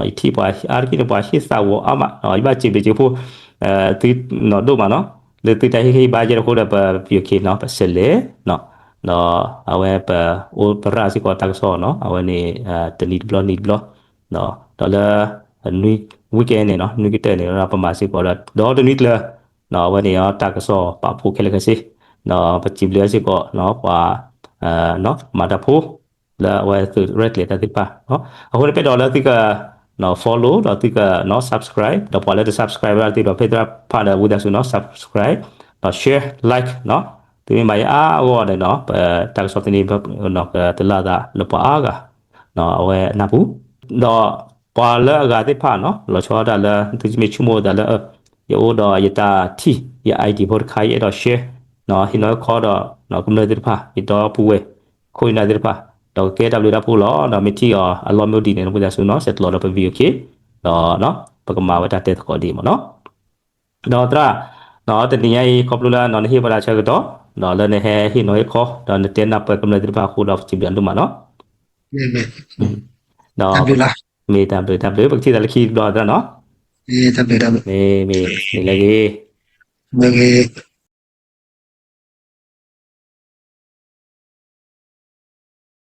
ယထံၣ်ပှၤအါတက့ၢ်န့ၣ် ပှၤဟ့ၣ်သးဝီအါမး ယဘၣ်စံးဘျုးစ့ၢ်ကီးဖိ သုနီၢ်ဒိၣ်မးနီၤ လၢသုတၢ်ဟ့ၣ်ဂံၢ်ဟ့ၣ်ဘါယဲၢ်တဃိဒီး ပ ပီၣ်ခ့နီၤ ပဆဲးလဲၤ ဒီးအဝဲပအိၣ်ပရၣ်စ့ၢ်ကီးတၢ်ကစီၣ်နီၤ အဝဲန့ၣ် တနံၤတဘျီနံၤတဘျီ ဒီးလၢ weekend န့ၣ်နီၤ နွံကတၢၢ်န့ၣ် ပမၤစ့ၢ်ကီးဒီး ဒီတနွံကျၢၤ အဝဲန့ၣ်တၢ်ကစီၣ်ပာ်ဖှိၣ်ခဲလၢာ်ခဲဆ့ ဒီးပစံးဘျုးစ့ၢ်ကီး ပှၤ မၤတၢ်ဖိ လၢအဝဲသုးရဲၣ်ကျဲၤတၢ်သ့ၣ်တဖၣ် အဃိန့ၣ် ပအဲၣ်ဒိးလၢသုက follow ဒီးသုက subscribe ဒီးပှၤလၢတ subscribe ဝဲဒၣ်သ့ၣ်ဒီး ဖဲသရၣ်ဖးဒီးဝံသးစူၤနီၤ subscribe ဒီး share like နီၤ သုမ့ၢ်မၤယဲအါအဂီၢ်န့ၣ်နီၤ ပတၢ်ကစီၣ်သန့ ကတလၢ်သးလၢပှၤအါဂၤ အဝဲနၢ်ပူၤ ဒီးပှၤလၢအဂၤသ့ၣ်တဖၣ်နီၤ လီၤဆီဒၣ်တၢ်လၢ သုမ့ၢ်ဆိကမိၣ်သးလၢ ယအိၣ်ဒီးယတၢ်ထံၣ် ယ idea ဖိတခါ ယအဲၣ်ဒိး share နီၤ ဟ့ၣ်နီၤဟ့ၣ်ခီဒီး ကမျၢၢ်သ့ၣ်တဖၣ် ယဒီပုၢ်ဝဲၢ် ခိၣ်ယနၢ်သ့ၣ်တဖၣ် ဒီးကကဲတၢ်ဘျုးတၢ်ဖှိၣ်လီၤ ဒီးမ့ၢ်ထံၣ်အီၤအလီၢ်မ့ၢ်အိၣ်ဒ်န့ၣ် ဝံသးစူၤနီၤ ဆဲးကျိးဒီးပ video ခံ ဒီး ပကမၤဝဲတၢ်တဲသကိးဒ်အံၤမ့ၢ်နီၤ ဒီးသရၣ် တနံၤညါအံၤ ခီဖျိလၢနီၤ နဟ့ၣ်ပှၤတၢ်ဆၢကတီၢ် ဒီးလၢနဟဲဟ့ၣ်နီၤဟ့ၣ်ခီ ဒီးနတဲနၢ်ပၢၢ်ကမျၢၢ်သ့ၣ်တဖၣ်အဃိဒီး ပစံးဘျုးဒိၣ်မးနီၤ ဒီး မ့ၢ်တၢ်ဘျုးတၢ်ဖှိၣ် ပကထံၣ်သးလၢခံတဘျီသရၣ်နီၤ မ့ၢ် မ့ၢ် မ့ၢ်လၢဂ့ၤ လၢဂ့ၤ